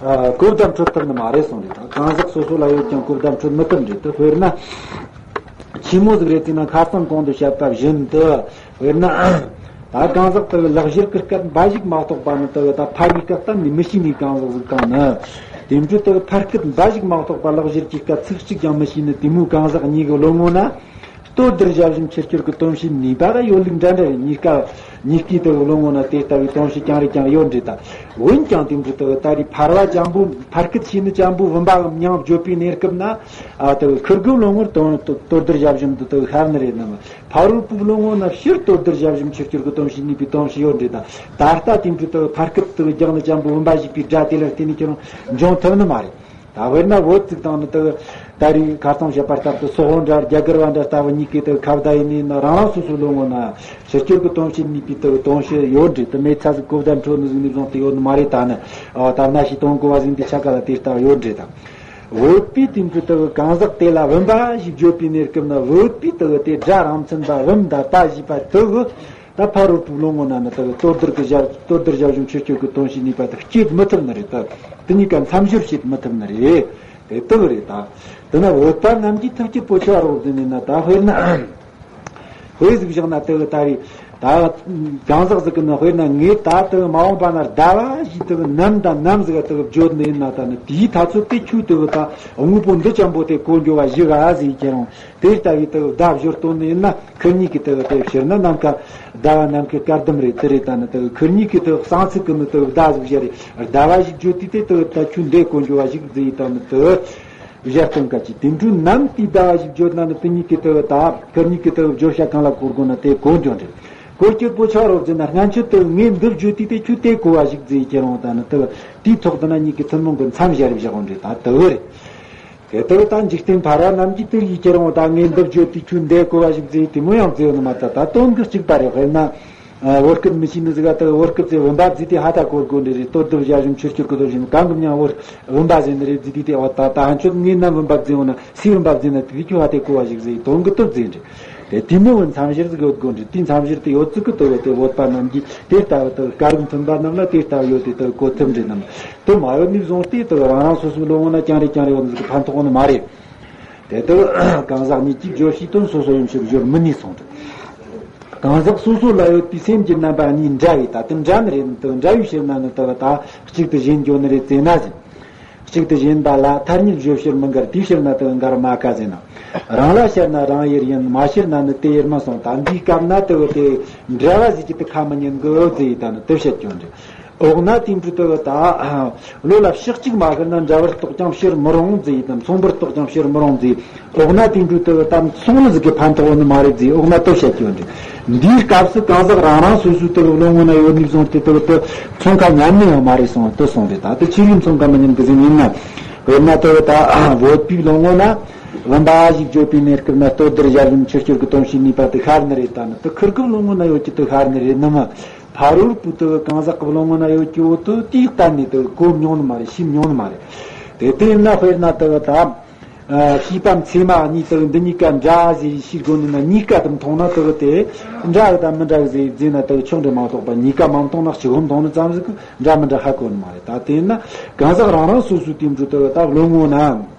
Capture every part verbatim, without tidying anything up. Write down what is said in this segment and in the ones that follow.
ཨ། གོ་བརྡ་འཕྲོད་ཐུབ་ནི་མ་རེད་གསུངས་རེད། ད་གང་ཟག་སོ་སོ་ལ་ཡོད་ཀྱང་གོ་བརྡ་འཕྲོད་མི་ཐུབ་རེད། དེ་དཔེར་ན་ཆི་མོ་ཟིག་རེད་ཟེར་ན། ཁ་སང་གོང་དུ་བཤད་པ་བཞིན་དུ། དཔེར་ན་ད་གང་ཟག་དེ་གི་ལག་བཞུར་གི་སྐད་འབའ་ཞིག་མ་གཏོགས་པ་ནི། དེ་གི་ད་ཕ་རིའི་སྐད་གཏན་ནས་མི་ཤེས་ནི་གང་ཟག་ཟིག་གང་ནི། དེ་འཕྲོ་དེ་གི་ཕ་སྐད་འབའ་ཞིག་མ་གཏོགས་པ་ལག་བཞུར་གྱི་སྐད་ཚིག་གཅིག་ཀྱང་མི་ཤེས་ནི་དེ་མོའི་གང་ཟག་གཉིས་ཀྱི་བློ་ངོ་ན། ལྟོ་ལྡིར་ཞབས་ཞུམ་ཕྱིར་སྐྱོར་གྱི་དོན་བྱེད་ནུས་པ་ལ་ཡོད་ལུགས་འདྲ་འདྲ་རེད། གཉིས་ཀ་གཉིས་ཀའི་དེ་གི་བློ་ངོ་ན་དེ་ལྟ་བུའི་དོན་བྱེད་རྐྱང་རེ་རྐྱང་ཡོད་འདྲ། ད་འོན་ཀྱང་དེ་འཕྲོ་དེ་གི་ད་རེས་ཕར་བ་ཅན་པོ། ཕ་སྐད་ཤེས་ནི་ཅན་པོ་བུམ་པའམ་མྱིང་བརྗོད་པའི་གནས་སྐབས་ན། ཨ། དེ་གི་ཁུར་གི་བློ་ངོར་དོན་ལྟོ་ལྡིར་ཞབས་ཞུམ་དེ་དེ་གི་ཤར་ནི་རེད་ནམ། ཕ་རོལ་པོའི་བློ་ངོ་ན་ཕྱིར་ལྟོ་ལྡིར་ཞབས་ཞུམ་ཕྱིར་སྐྱོར་གྱི་དོན་བྱེད་ནུས་པའི་དོན་བྱེད་ཡོད་འདྲ། ད་ད་ལྟ་དེ་འཕྲོ་དེ་གི་ཕ་སྐད་དེ་གི་རྒྱག་ནི་ཅན་པོ་བུམ་པ་ཞིག་པའི་སྒྲ་དེ་ལ་བརྟེན་ནས་ཁྱེད་རང་འབྱུང་ཐུབ་ནི་མ་རེད། ད་དཔེར་ན་བོད་ཅིག་དང་ནི་དེ་གི་ད་རེས་ཁ་སང་བཤད་པ་ལྟར་དུ་སོག་པོ་འདྲ་རྒྱ་གར་བ་འདྲ་ལྟ་བུ་གཉིས་ཀའི་དེ་གི་ཁ་བརྡ་ཡིན་ནི་ན། རང་རང་སོ་སོའི་བློ་ངོ་ན་ཕྱིར་སྐྱོར་གྱི་དོན་བྱེད་ནུས་པའི་དེ་གི་དོན་བྱེད་ཡོད་འདྲ། དེ་མེད་ཚ་ཟིག་གོ་བརྡ་འཕྲོད་ནི་ཟིག་ནས་བཟུང་སྟེ་ཡོད་ནི་མ་རེད། ད་ནི། ཨ། ད་ན་ཤི་དོན་གོ་བ་ཟིན་པའི་ཆ་ག་ལ་དེ་ལྟ་བུ་ཡོད་འདྲ། ད་བོད་པའི་དེ་འཕྲོ་དེ་གི་གང་ཟག་དེ་ལ་བུམ་པ་ཞིག་བརྗོད་པའི་གནས་སྐབས་ན། བོད་པའི་དེ་གི་དེ་སྒྲ་རང་མཚན་པ་བུམ་དང་པ་ཞེས་པ་དེ་གི་ད་ཕ་རོལ་པོའི་བློ་ངོ་ན་ནི་དེ་གི་ལྟོ་ལྡིར་གི་ཞབས། ལྟོ་ལྡིར་ཞབས་ཞུམ་ཕྱིར་སྐྱོར་གྱི་དོན་བྱེད་ནུས་པ་དེ་སྐྱེད་མི་ཐུབ་ནི་རེད། ད་དེ་གཉིས་ཀ་མཚམས་སྦྱོར་བྱེད་མི་ཐུབ་ནི་རེད། དེ་དེ་གི་རེད། ད་དེ་ན་བོད་པ་རྣམས་ཀྱིས་ཐག་གཅོད་པོ་ཆོག་རོགས་ཟེར་ནས་ན། ད་དཔེར་ན། དཔེ་ཟིག་བཞག་ན་དེ་གི་ད་རེས་ད་གང་ཟག་ཟིག་གི་ནི། དཔེར་ན་ངས་ད་དེ་གི་མ་འོངས་པ་ན་ཟླ་བ་ཞིག་དེ་གི་ནམ་དང་ནམ་ཟིག་ག་དེ་གི་བརྗོད་ནི་ཡིན་ན། ད་ནི་དེའི་དུས་ཚོད་དེ་ཁྱོད་དེ་གི་ད་དངོས་པོ་འདི་ཅན་པོ་དེ་གོ་འགྱོ་བ་ཞིག་ག་ཟེར་ཁྱེད་རང་དེ་ལྟ་བུའི་དེ་གི་བརྡ་སྦྱོར་སྟོན་ནི་ཡིན་ན། ཁུར་གཉིས་ཀྱི་དེ་གི་དེ་ཕྱིར་ན་ནམ་མཁའ་ཟླ་བ་ནམ་མཁའི་སྐར་ཟླུམ་རེད། དེ་རེད། ད་ནི་དེ་གི་ཁུར་གཉིས་ཀྱི་དེ་གི་གསང་ཚིག་གི་ནི་དེ་གི་བརྡ་ཟིག་བཤད་རེད། ཟླ་བ་ཞིག་བརྗོད་དུས་དེ་དེ་གི་ད་ཁྱོད་འདི་གོ་འགྱོ་བ་ཞིག་ཟེར། ད་ནི་དེ་གི་བཞག་སྟོན་ག་ཅིག་དེ་འཕྲོ་ནམ་དེའི་ཟླ་བ་ཞིག་བརྗོད་ན་ནི་དེ་གཉིས་ཀྱི་དེ་གི་ད་ཁུར་གཉིས་ཀྱི་དེ་གི་བརྗོད་བྱ་གང་ལ་གོ་དགོས་ན་དེ་གོ་འགྱོ་འདྲ། གོ་སྐྱོད་པོ་ཆོག་རོགས་ཟེར་ན། སྔན་ཆད་དེ་གི་ངས་འདི་བརྗོད་དུས་དེ་ཁྱོད་དེ་གོ་བ་ཞིག་ཟེར་ཁྱེད་རང་། ད་ནི་དེ་གི་དེའི་ཐོག་ཏུ་ན་གཉིས་ཀྱི་ཐུན་མོང་གི་མཚམས་སྦྱར་བཞག་འོང་འདྲ། ད་དེ་གི་རེད། དེ་དེ་གི་ད་འཇིག་རྟེན་ཕལ་བ་རྣམས་ཀྱིས་དེ་གི་ཁྱེད་རང་ད་ངས་འདི་བརྗོད་དུས་ཁྱོད་འདི་གོ་བ་ཞིག་ཟེར་དེ་མོ་ཡང་ཟེར་ནི་མ། ད་ད་དོན་གྱི་གཅིག་པ་རེད། དཔེར་ན། ཨ། བོད་སྐད་མི་ཤེས་ནི་ཟིག་ག་དེ་གི་བོད་སྐད་ཟེར་བུམ་པ་ཟེར་དུས་ཧ་ད་གོ་དགོས་འདྲ་རེད། ལྟོ་ལྡིར་ཞབས་ཞུམ་ཕྱིར་སྐྱོར་གི་དོན་བྱེད་ནི་གང་གི་མྱིང་བོར་བུམ་པ་ཟེར་ནི་རེད་ཟེར་དུས་དེ། འོ་ད་ད་ཧན་ཆོད་ངས་ནམ་བུམ་པ་ཟེར་འོང་ན། སུས་བུམ་པ་ཟེར་ན་དེ་ཁྱོད་ཧ་དེ་གོ་བ་ཞིག་ཟེར་དོན་གྱི་སྟོབས་ཟེར་འདྲ། དེ་དེ་མོ་བའི་མཚམས་སྦྱོར་ཟིག་ཡོད་དགོས་འདྲ། དེའི་མཚམས་སྦྱོར་དེ་ཡོད་ཚུལ་གྱི་དེ་གི་དེ་བོད་པ་རྣམས་ཀྱིས་དེ་ལྟ་བུ་དེ་གི་སྐད་རིགས་མཐུན་པ་རྣམས་ལ་དེ་ལྟ་བུ་ཡོད་དེ་དེ་གི་གོ་ཐུབ་འདྲ་རྣམས། དེ་མ་ཡོད་ནས་བཟུང་སྟེ་དེ་གི་རང་རང་སོ་སོའི་བློ་ངོ་ན་རྐྱང་རེ་རྐྱང་རེ་ཡོད་ནི་ཟིག་གི་ཕན་ཐོགས་ནི་མ་རེད། དེ་དག་གང་ཟག་གཉིས་ཀྱིས་བརྗོད་བྱའི་དོན་སོ་སོ་ཡོད་ཕྱིར་སྦྱོར་མི་ནུས་གསུངས་ཏེ། གང་ཟག་སོ་སོ་ལ་ཡོད་པའི་སེམས་ཀྱི་རྣམ་པ་གཉིས་འདྲ་བས། ད་དེ་འདྲ་ནི་རེད། དེ་འདྲ་བའི་ཕྱིར་ན་ནི་དེ་ད་གཅིག་ཏུ་ཞེན་འགྱོ་ནི་རེད་ཟེར་ན་ཟིན། གཅིག་ཏུ་ཞེན་པ་ལ་ཐ་སྙད་བརྗོད་ཕྱིར་མི་འགལ། དེའི་ཕྱིར་ན་དེ་འགལ་མ་དཀའ་ཟེར་ན། རང་ལ་ཤར་ན་རང་ཡུལ་ཡིན། མ་ཤར་ན་ནི་དེ་ཡུལ་མིན་གསུངས། ད་འདིའི་སྐབས་ན་དེ་དེ་འདྲ་བ་ཟིག་གི་དེ་ཁ་མི་ཉན་གི་ཟེར། ད་ནི་དེ་བཤད་རྒྱུ་འདྲ། འོག་ན་དེ་འཕྲོ་དེ་གི་ད་བློ་ལ་ཕྱོགས་གཅིག་མ་ཤར་ན། འདྲ་བར་གཏོགས་ཀྱང་ཕྱིར་མི་རུང་ཟེར་དང་། མཚུངས་པར་གཏོགས་ཀྱང་ཕྱིར་མི་རུང་ཟེར། འོག་ན་དེ་འཕྲོ་དེ་གི་ད་མཚུངས་ལ་ཟིག་གི་ཕན་ཐོགས་ནི་མ་རེད་ཟེར། འོག་ན་དེ་བཤད་རྒྱུ་འདྲ། འདིའི་སྐབས་སུ་གང་ཟག་རང་རང་སོ་སོའི་དེ་གི་བློ་ངོ་ན་ཡོད་ནས་བཟུང་སྟེ་དེ་གི་དེ་མཚོན་ཁ་ཉན་ནི་ཡང་མ་རེད་གསུངས། དེ་གསུངས་རེད། ད་དེ་ཆི་ལུས་མཚོན་ཁ་མི་ཉན་གི་ཟེར་ཡིན་ན། དཔེར་ན་དེ་གི་ད་བོད་པའི་བློ་ངོ་ན་བུམ་པ་ཞིག་བརྗོད་པའི་གནས་སྐབས་ན་ལྟོ་ལྡིར་ཞབས་ཞུམ་ཕྱིར་སྐྱོར་གྱི་དོན་བྱེད་ནུས་པ་དེ་ཤར་ནི་རེད། ད་ནི་དེ་ཁུར་གི་བློ་ངོ་ན་ཡོད་ཀྱི་དེ་ཤར་ནི་རེད་ནི་མ། ཕ་རོལ་པོ་དེ་གི་གང་ཟག་གི་བློ་ངོ་ན་ཡོད་ཀྱི་འོ་དེ་དེའི་གཏན་ནས་དེ་གི་གོ་མྱོང་ནི་མ་རེད། ཤེས་མྱོང་ནི་མ་རེད། དེ་དེ་ཡིན་ན་དཔེར་ན་དེ་གི་ད། ཨ། བྱིས་པ་མཚེ་མ་གཉིས་དེ་གི་འདི་གཉིས་ཀ་འདྲ་ཟེར་ཤེས་དགོས་ནི་ན། གཉིས་ཀ་དེ་མཐོང་ན་དེ་གི་དེ་འདྲ་གི་དང་མི་འདྲ་གི་ཟེར་ཟེར་ན་དེ་གི་ཆོག་འདྲ་མ་གཏོགས་པ། གཉིས་ཀ་མ་མཐོང་ན་གཅིག་པོ་མཐོང་ནི་ཙམ་ཟིག་གི་འདྲ་མི་འདྲ་ཧ་གོ་ནི་མ་རེད། ད་དེ་ཡིན་ན་གང་ཟག་རང་རང་སོ་སོའི་དེ་འཕྲོ་དེ་གི་ད་བློ་ངོ་ན།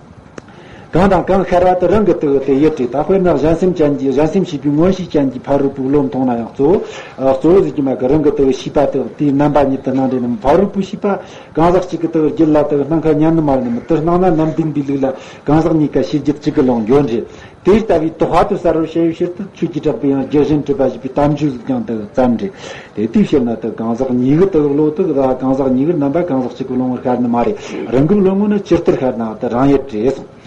གང་དང་གང་ཤར་བ་དེ་རང་གི་དེ་གི་དེ་ཡུལ་རེད། ད་དཔེར་ན་གཞན་སེམས་ཅན་གྱི། གཞན་སེམས་ཤེས་པའི་མངོན་ཤེས་ཅན་གྱི་ཕ་རོལ་པོའི་བློ་མཐོང་ན་ཡང་གཙོ་བོ། ཨ། གཙོ་བོ་ཟེར་གྱི་མ་གི་རང་གི་དེ་གི་ཤེས་པ་དེ་གི་དེའི་རྣམ་པ་གཉིས་དེ་སྣང་འདྲེན་ནམ། ཕ་རོལ་པོའི་ཤེས་པ་གང་ཟག་གཅིག་གི་དེ་གི་རྒྱུད་ལ་དེ་གི་སྣང་ཁ་ཉན་ནི་མ་རེད་ནམ། དེ་སྣང་ན་ནམ་བདེན་པའི་ལུགས་ལ་གང་ཟག་གཉིས་ཀ་ཤེས་རྒྱུད་གཅིག་གི་ལོང་འགྱོ་འདྲ། དེ་ལྟ་བུའི་དོགས་པ་དེ་སེལ་བར་བྱ་བའི་ཕྱིར་དུ་ཆོས་ཀྱི་གྲགས་པས་ཡང་རྒྱུ་གཞན་སྒྲུབ་པ་ཞེས་པའི་དམ་ཆོས་ཟིག་ཀྱང་དེ་གི་བརྩམས་འདྲ། དེ་དེའི་ཕྱིར་ན་དེ་གང་ཟག་གཉིས་ཀྱི་དེ་གི་བློ་དེ་གི་ད་གང་ཟག་གཉིས་ཀྱི་རྣམ་པ་གང་ཟག་གཅིག་གི་བློ་ངོར་ཤར་ནི་མ་རེད། རང་གི་བློ་ངོ་ནི་ཇི་ལྟར་ཤར་ན་དེ་རང་ཡུལ་རེད་གསུངས།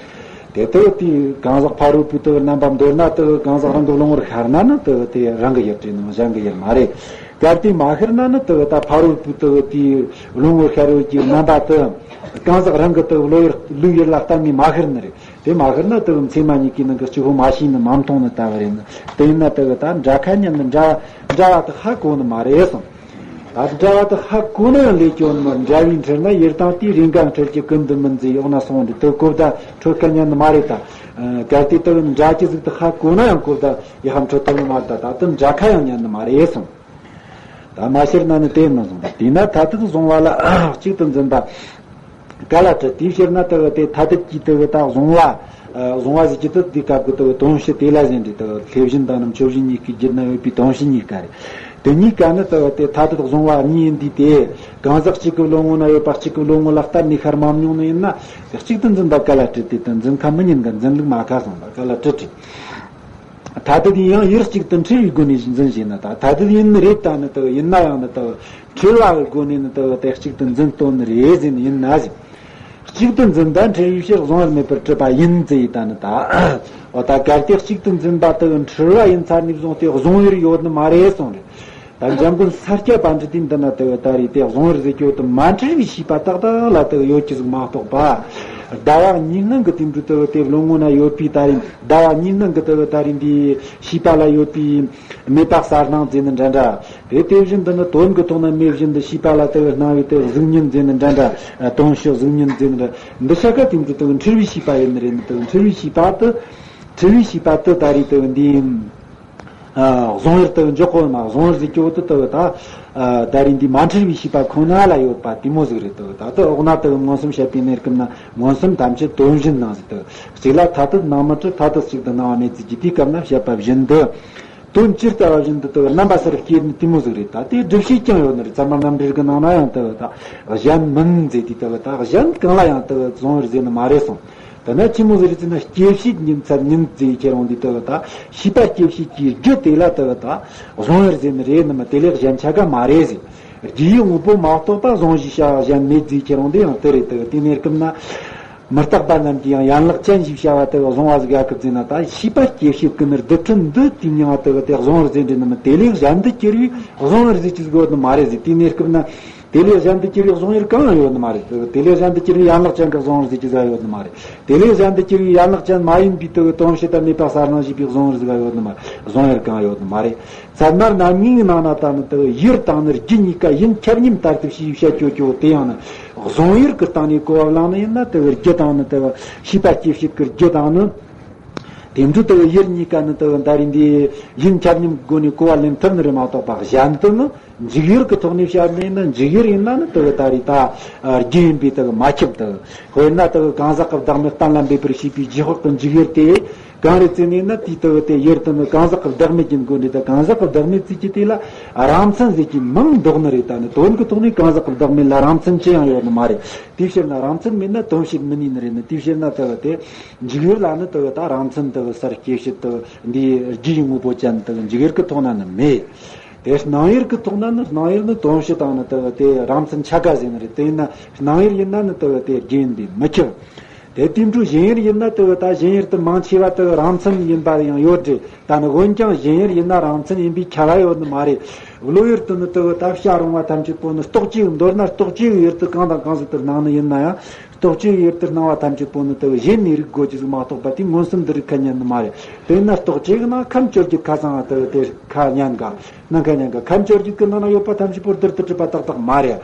དེ་ལྟར་དེའི་གང་ཟག་ཕ་རོལ་པོའི་དེ་གི་རྣམ་པ་མདོར་ན་དེ་གི་གང་ཟག་རང་གི་བློ་ངོར་ཤར་ན་ནི་དེ་གི་དེ་རང་གི་ཡུལ་རེད་ནི་གཞན་གྱི་ཡུལ་མ་རེད། གལ་ཏེ་མ་ཤར་ན་ནི་དེ་གི་ད་ཕ་རོལ་པོའི་དེ་གི་དེའི་བློ་ངོར་ཤར་ཡོད་ཀྱི་རྣམ་པ་དེ་གང་ཟག་རང་གི་དེ་གི་བློ་ཡུལ་ལུས་ཡུལ་ལ་གཏན་ནས་མ་ཤར་ནི་རེད། དེ་མ་ཤར་ན་དེ་གི་མཚེ་མ་གཉིས་ཀྱི་ནང་གི་གཅིག་པོ་མ་ཤེས་ནི་མ་མཐོང་ནི་ལྟ་བུ་རེད་ནི། དེ་ཡིན་ན་དེ་གི་ད་འདྲ་ཁ་ཉན་ནི་འདྲ་འདྲ་བ་དེ་ཧ་གོ་ནི་མ་རེད་གསུངས། ད་འདྲ་བ་དེ་ཧ་གོ་ན་ཡང་ལས་སྐྱོན་མི། འདྲ་བའི་འཕྲུལ་ན་ཡུལ་དང་དེའི་རེས་འགའ་འཕྲུལ་གྱི་ཀུན་ཏུ་མིན་ཟེར། འོག་ན་གསུངས་འདྲ། དེ་གོ་བརྡ་འཕྲོད་ཁ་ཉན་ནི་མ་རེད། ད་གལ་ཏེ་དེ་གི་འདྲ་གྱི་ཟིག་དེ་ཧ་གོ་ན་ཡང་གོ་བརྡ་ཡག་པ་འཕྲོད་ཐུབ་ནི་མ་རེད། ད་ད་དེ་འདྲ་ཁ་ཡང་ཉན་ནི་མ་རེད་གསུངས། ད་མ་ཤར་ན་ནི་དེ་མི་གསུངས། དེས་ན་མཐར་ཐུག་གཟུང་བ་ལ་གཅིག་ཏུ་འཛིན་པ། ག་ལ་སྤྲད། དེའི་ཕྱིར་ན་དེ་གི་དེ་ཐ་དད་ཀྱི་དེ་གི་ད་གཟུང་བ། ཨ། གཟུང་བ་ཟེར་གྱི་དེ་དེའི་སྐབས་ཀྱི་དེ་གི་དོན་སྤྱི་དེ་ལ་ཟེར་འདྲ། དེ་གི་ལྷས་བྱིན་དང་ནི་མཆོད་བྱིན་གཉིས་ཀྱི་རྒྱུད་ན་ཡོད་པའི་དོན་སྤྱི་གཉིས་ཀ་རེད། དེ་གཉིས་ཀ་ནི་དེ་གི་དེ་ཐ་དད་གཟུང་བ་གཉིས་ཡིན་དུས། དེ་གང་ཟག་གཅིག་གི་བློ་ངོ་ན་ཡོད་པ་གཅིག་གི་བློ་ངོ་ལ་གཏན་ནས་ཤར་མ་མྱོང་ནི་ཡིན་ན། དེ་གཅིག་ཏུ་འཛིན་པ་ག་ལ་སྤྲད། དེ་དེ་འཛིན་ཁ་མི་ཉན་ག་འཛིན་ལུགས་མ་ཁ་སོང་ལ་ག་ལ་སྤྲད་དེ། ཐ་དད་ཡིན་ཡང་ཡུལ་གཅིག་ཏུ་འཁྲུལ་བའི་སྒོ་ནས་འཛིན་བྱས་ན། ད་ཐ་དད་ཡིན་ནི་རེད། ད་ནི་དེ་གི་ཡིན་ན་ཡང་ནི་དེ་གི་འཁྲུལ་བ་གི་སྒོ་ནས་ནི་དེ་གི་དེ་གཅིག་ཏུ་འཛིན་སྟོན་ནི་རེད་ཟེར་ནི་ཡིན་ན་ཟིན། གཅིག་ཏུ་འཛིན་པ་འཁྲུལ་བའི་ཕྱིར་གཟུང་བར་མེད་པར་གྲུབ་པ་ཡིན་ཟེར་ཡི་ད་ནི་ད། འོ་ད་གལ་ཏེ་གཅིག་ཏུ་འཛིན་པ་དེ་གི་འཁྲུལ་བ་ཡིན་ཚར་ནས་བཟུང་སྟེ་གཟུང་ཡུལ་ཡོད་ནི་མ་རེད་གསུངས་རེད། ད་འཇམ་མགོན་ས་སྐྱ་པཎྜི་ཏས་འདི་ན་དེ་གི་ད་རེས་དེ་གཟུང་བར་ཟེར་གྱི་ཡོད་དུ་མ་འཁྲུལ་བའི་ཤེས་པ་ཏག་ཏག་ལ་དེ་གི་ཡོད་ཀྱི་ཟིག་མ་གཏོགས་པ། ཟླ་བ་གཉིས་སྣང་གི་དེ་འདྲ་དེ་གི་དེ་བློ་ངོ་ན་ཡོད་པའི་ད་རེས་ཟླ་བ་གཉིས་སྣང་གི་དེ་གི་ད་རེས་འདི་ཤེས་པ་ལ་ཡོད་པའི་མེད་པ་གསལ་སྣང་ཟེར་ནི་འདྲ་འདྲ། དེ་དེ་བཞིན་དུ་ནི་དོན་གྱི་ཐོག་ན་མེད་བཞིན་དུ་ཤེས་པ་ལ་དེ་གི་སྣང་བའི་དེ་གི་གཟུགས་བརྙན་ཟེར་ནི་འདྲ་འདྲ། དོན་སྤྱི་གཟུགས་བརྙན་ཟེར་ནི་འདྲ། འདི་ཤ་ཀ་དེ་འདྲ་དེ་གི་འཁྲུལ་བའི་ཤེས་པ་ཡིན་ནི་རེད། ནི་དེ་གི་འཁྲུལ་བའི་ཤེས་པ་དེ། འཁྲུལ་བའི་ཤེས་པ་དེ་ད་རེས་དེ་གི་འདི། ཨ། གཟུང་ཡུལ་དེ་གི་འཇོག་གོ་ན། གཟུང་ཡུལ་ཟེར་གྱི་ཡོད་དུ་དེ་གི་ད། ཨ། ད་རེས་འདི་མ་འཁྲུལ་བའི་ཤེས་པ་ཁོ་ན་ལ་ཡོད་པ་དེ་མོ་ཟིག་རེད། དེ་གི་ད་དེ་འོག་ན་དེ་གི་མངོན་སུམ་བཤད་པའི་གནས་སྐབས་ན་མངོན་སུམ་ཐམས་ཅད་དོན་བཞིན་སྣང་ཟེར། དེ་གི་གཅིག་ལ་ཐ་དད་སྣང་མི་འཁྲུལ། ཐ་དད་གཅིག་ཏུ་སྣང་བ་མེད་ཚུལ་གྱི་དེའི་སྐབས་ན་བཤད་པ་བཞིན་དུ། དོན་ཇི་ལྟ་བ་བཞིན་དུ་དེ་གི་རྣམ་པ་གསལ་སྐྱེ་ནི་དེ་མོ་ཟིག་རེད། ད་དེ་སྒྲུབ་བྱེད་ཀྱང་ཡོད་ནི་རེད། ཚད་མ་རྣམ་འགྲེལ་གྱི་ནང་ན་ཡང་དེ་གི་ད་གཞན་མིན་ཟེར་དུས་དེ་གི་ད་གཞན་གང་ལ་ཡང་དེ་གི་གཟུང་ཡུལ་ཟེར་ནི་མ་རེད་གསུངས། དེ་ན་ཅི་མོ་ཟིག་རེད་ཟེར་ན། སྐྱེ་བྱེད་ཉིད་ཚད་ཉིད་ཟེར་ཁྱེར་འོང་དུས་དེ་གི་ད་ཤེས་པ་སྐྱེ་བྱེད་ཀྱི་རྒྱུ་དེ་ལ་དེ་གི་ད་གཟུང་ཡུལ་ཟེར་ནི་རེད་ནི་མ། དེ་ལས་གཞན་ཆ་ག་མ་རེད་ཟེར། རྒྱུ་ཡི་དངོས་པོ་མ་གཏོགས་པ་གཟུང་ཞེས་བྱ་བ་གཞན་མེད་ཟེར་ཁྱེར་འོང་དེ་ཡང་དེ་རེད། དེ་གི་དེ་གནས་སྐབས་ན། མི་རྟག་པ་རྣམས་ཀྱིས་ཡང་ཡན་ལག་ཅན་ཞེས་བྱ་བ་དེ་གི་གཟུང་བ་ཟིག་ག་གི་ཟེར་ན། ད་ཤེས་པ་སྐྱེ་བྱེད་ཀྱི་ནི་རྡུལ་ཕྲན་འདི་དེའི་མིང་ང་དེ་གི་དེ་གཟུང་ཡུལ་ཟེར་འདྲ་ནི་མ། དེ་ལས་གཞན་དུ་གྱུར་པའི་གཟུང་ཡུལ་ཟེར་གྱི་ཟིག་ཡོད་ནི་མ་རེད་ཟེར། དེའི་གནས་སྐབས་ན། དེ་ལས་གཞན་དུ་གྱུར་པའི་གཟུང་ཡུལ་གང་ཡང་ཡོད་ནི་མ་རེད། དེ་ལས་གཞན་དུ་གྱུར་པའི་ཡན་ལག་ཅན་གྱི་གཟུང་ཡུལ་ཟེར་གྱི་ཟིག་ཡོད་ནི་མ་རེད། དེ་ལས་གཞན་དུ་གྱུར་པའི་ཡན་ལག་ཅན་མ་ཡིན་པའི་དེ་གི་དོན་སྤྱི་དང་མེད་པ་གསལ་སྣང་བྱེད་པའི་གཟུང་ཡུལ་ཟིག་ཡོད་ནི་མ་རེད། གཟུང་ཡུལ་གང་ཡོད་ནི་མ་རེད། ཚད་མ་རྣམ་ངེས་ནང་ན་ད་ནི་དེ་གི་ཡུལ་དང་ནི་རྒྱུ་གཉིས་ཀ་ཡིན་ཁྱབ་མཉམ་ལྟར་དུ་ཞེས་བཤད་ཀྱོ་ཀྱོ་དེ་ཡང་ནི་གཟུང་ཡུལ་གྱི་སྟེང་ནས་གོ་བ་བླངས་ནི་ཡིན་ན། དེ་གི་རྒྱུ་དང་ནི་དེ་གི་ཤེས་པ་སྐྱེ་བྱེད་ཀྱི་རྒྱུ་དང་ནི། དེ་འདྲ་དེ་གི་ཡུལ་གཉིས་ཀ་ནི་དེ་གི་ད་རེས་འདི་ཡིན་ཁྱབ་མཉམ་གྱི་སྒོ་ནས་གོ་བ་ལེན་ཐུབ་ནི་རེད་མ་གཏོགས་པ། གཞན་དུ་ནི་འཇུག་ཡུལ་གྱི་ཐོག་ནས་བཤད་ནི་ཡིན་ན། འཇུག་ཡུལ་ཡིན་ན་ནི་དེ་གི་ད་རེས་ད་རྒྱུ་ཡིན་པས་དེ་གི་མ་ཁྱབ། དེ་གི་དཔེར་ན་དེ་གི་གང་ཟག་གི་བདག་མེད་གཏན་ལ་འབེབས་པར་བྱེད་པའི་རྗེས་དཔག་གི་འཇུག་ཡུལ་དེ། གང་རེད་ཟེར་ནས་ན། དེའི་དེ་གི་དེ་ཡུལ་དེ་ནི་གང་ཟག་གི་བདག་མེད་ཀྱི་སྒོ་ནས། ད་གང་ཟག་གི་བདག་མེད་ཟེར་གྱི་དེ་ལ་རང་མཚན་ཟེར་གྱི་མིང་འདོགས་ནི་རེད། ད་ནི་དོན་གྱི་ཐོག་ནས་གང་ཟག་གི་བདག་མེད་ལ་རང་མཚན་ཅི་ཡང་ཡོད་ནི་མ་རེད། དེའི་ཕྱིར་ན་རང་མཚན་མེད་ན་དོན་བྱེད་མིན་ནི་རེད་ནི། དེའི་ཕྱིར་ན་དེ་གི་དེ་འཇུག་ཡུལ་ལ་ནི་དེ་གི་ད་རང་མཚན་དེ་གི་གསལ་སྐྱེ་བྱེད་དེ་གི་འདི་རྒྱུ་ཡི་དངོས་པོ་ཅན་དེ་གི་འཇུག་ཡུལ་གྱི་ཐོག་ན་ནི་མེད། དེ་སྣང་ཡུལ་གྱི་ཐོག་ན་ནི། སྣང་ཡུལ་ནི་དོན་བྱེད་དང་ནི་དེ་གི་དེ་རང་མཚན་ཆ་ག་ཟེར་ནི་རེད། དེ་ཡིན་ན་སྣང་ཡུལ་ཡིན་ན་ནི་དེ་གི་དེ་རྒྱུ་ཡིན་པས་མི་ཁྱབ། དེ་དེ་འདྲའི་ཞེན་ཡུལ་ཡིན་ན། དེ་གི་ད་ཞེན་ཡུལ་དེ་མང་ཆེ་བ་དེ་གི་རང་མཚན་ཡིན་པ་ཡང་ཡོད་རེད། ད་ནི་འོན་ཀྱང་ཞེན་ཡུལ་ཡིན་ན་རང་མཚན་ཡིན་པས་ཁྱབ་པ་ཡོད་ནི་མ་རེད། བློ་ཡུལ་དེ་ནི་དེ་གི་ད་བྱ་རུང་བ་ཐམས་ཅད་པོ་ནི་རྟོག་བཅས་ཀྱི། མདོར་ན་རྟོག་བཅས་ཀྱི་ཡུལ་དེ་གང་དང་གང་ཟིག་དེར་སྣང་ནི་ཡིན་ན་ཡང་། རྟོག་བཅས་ཀྱི་ཡུལ་དེར་སྣང་བ་ཐམས་ཅད་པོ་ནི་དེ་གི་ཞེན་ནས་རིག་དགོས་ཀྱི་ཟིག་མ་གཏོགས་པ། དེ་མངོན་སུམ་དུ་རིག་ཁ་ཉན་ནི་མ་རེད། དེས་ན་རྟོག་བཅས་ཀྱི་ནང་ཁམས་བཅོ་བརྒྱད་ཁ་ཚང་བ་དེ་གི་དེར་ཁ་ཉན་ག་སྣང་ཁ་ཉན་ག་ཁམས་བཅོ་བརྒྱད་ཀྱི་ནང་ན་ཡོད་པ་ཐམས་ཅད་པོ་རྡུལ་དུ་གྲུབ་པ་ཏག་ཏག་མ་རེད།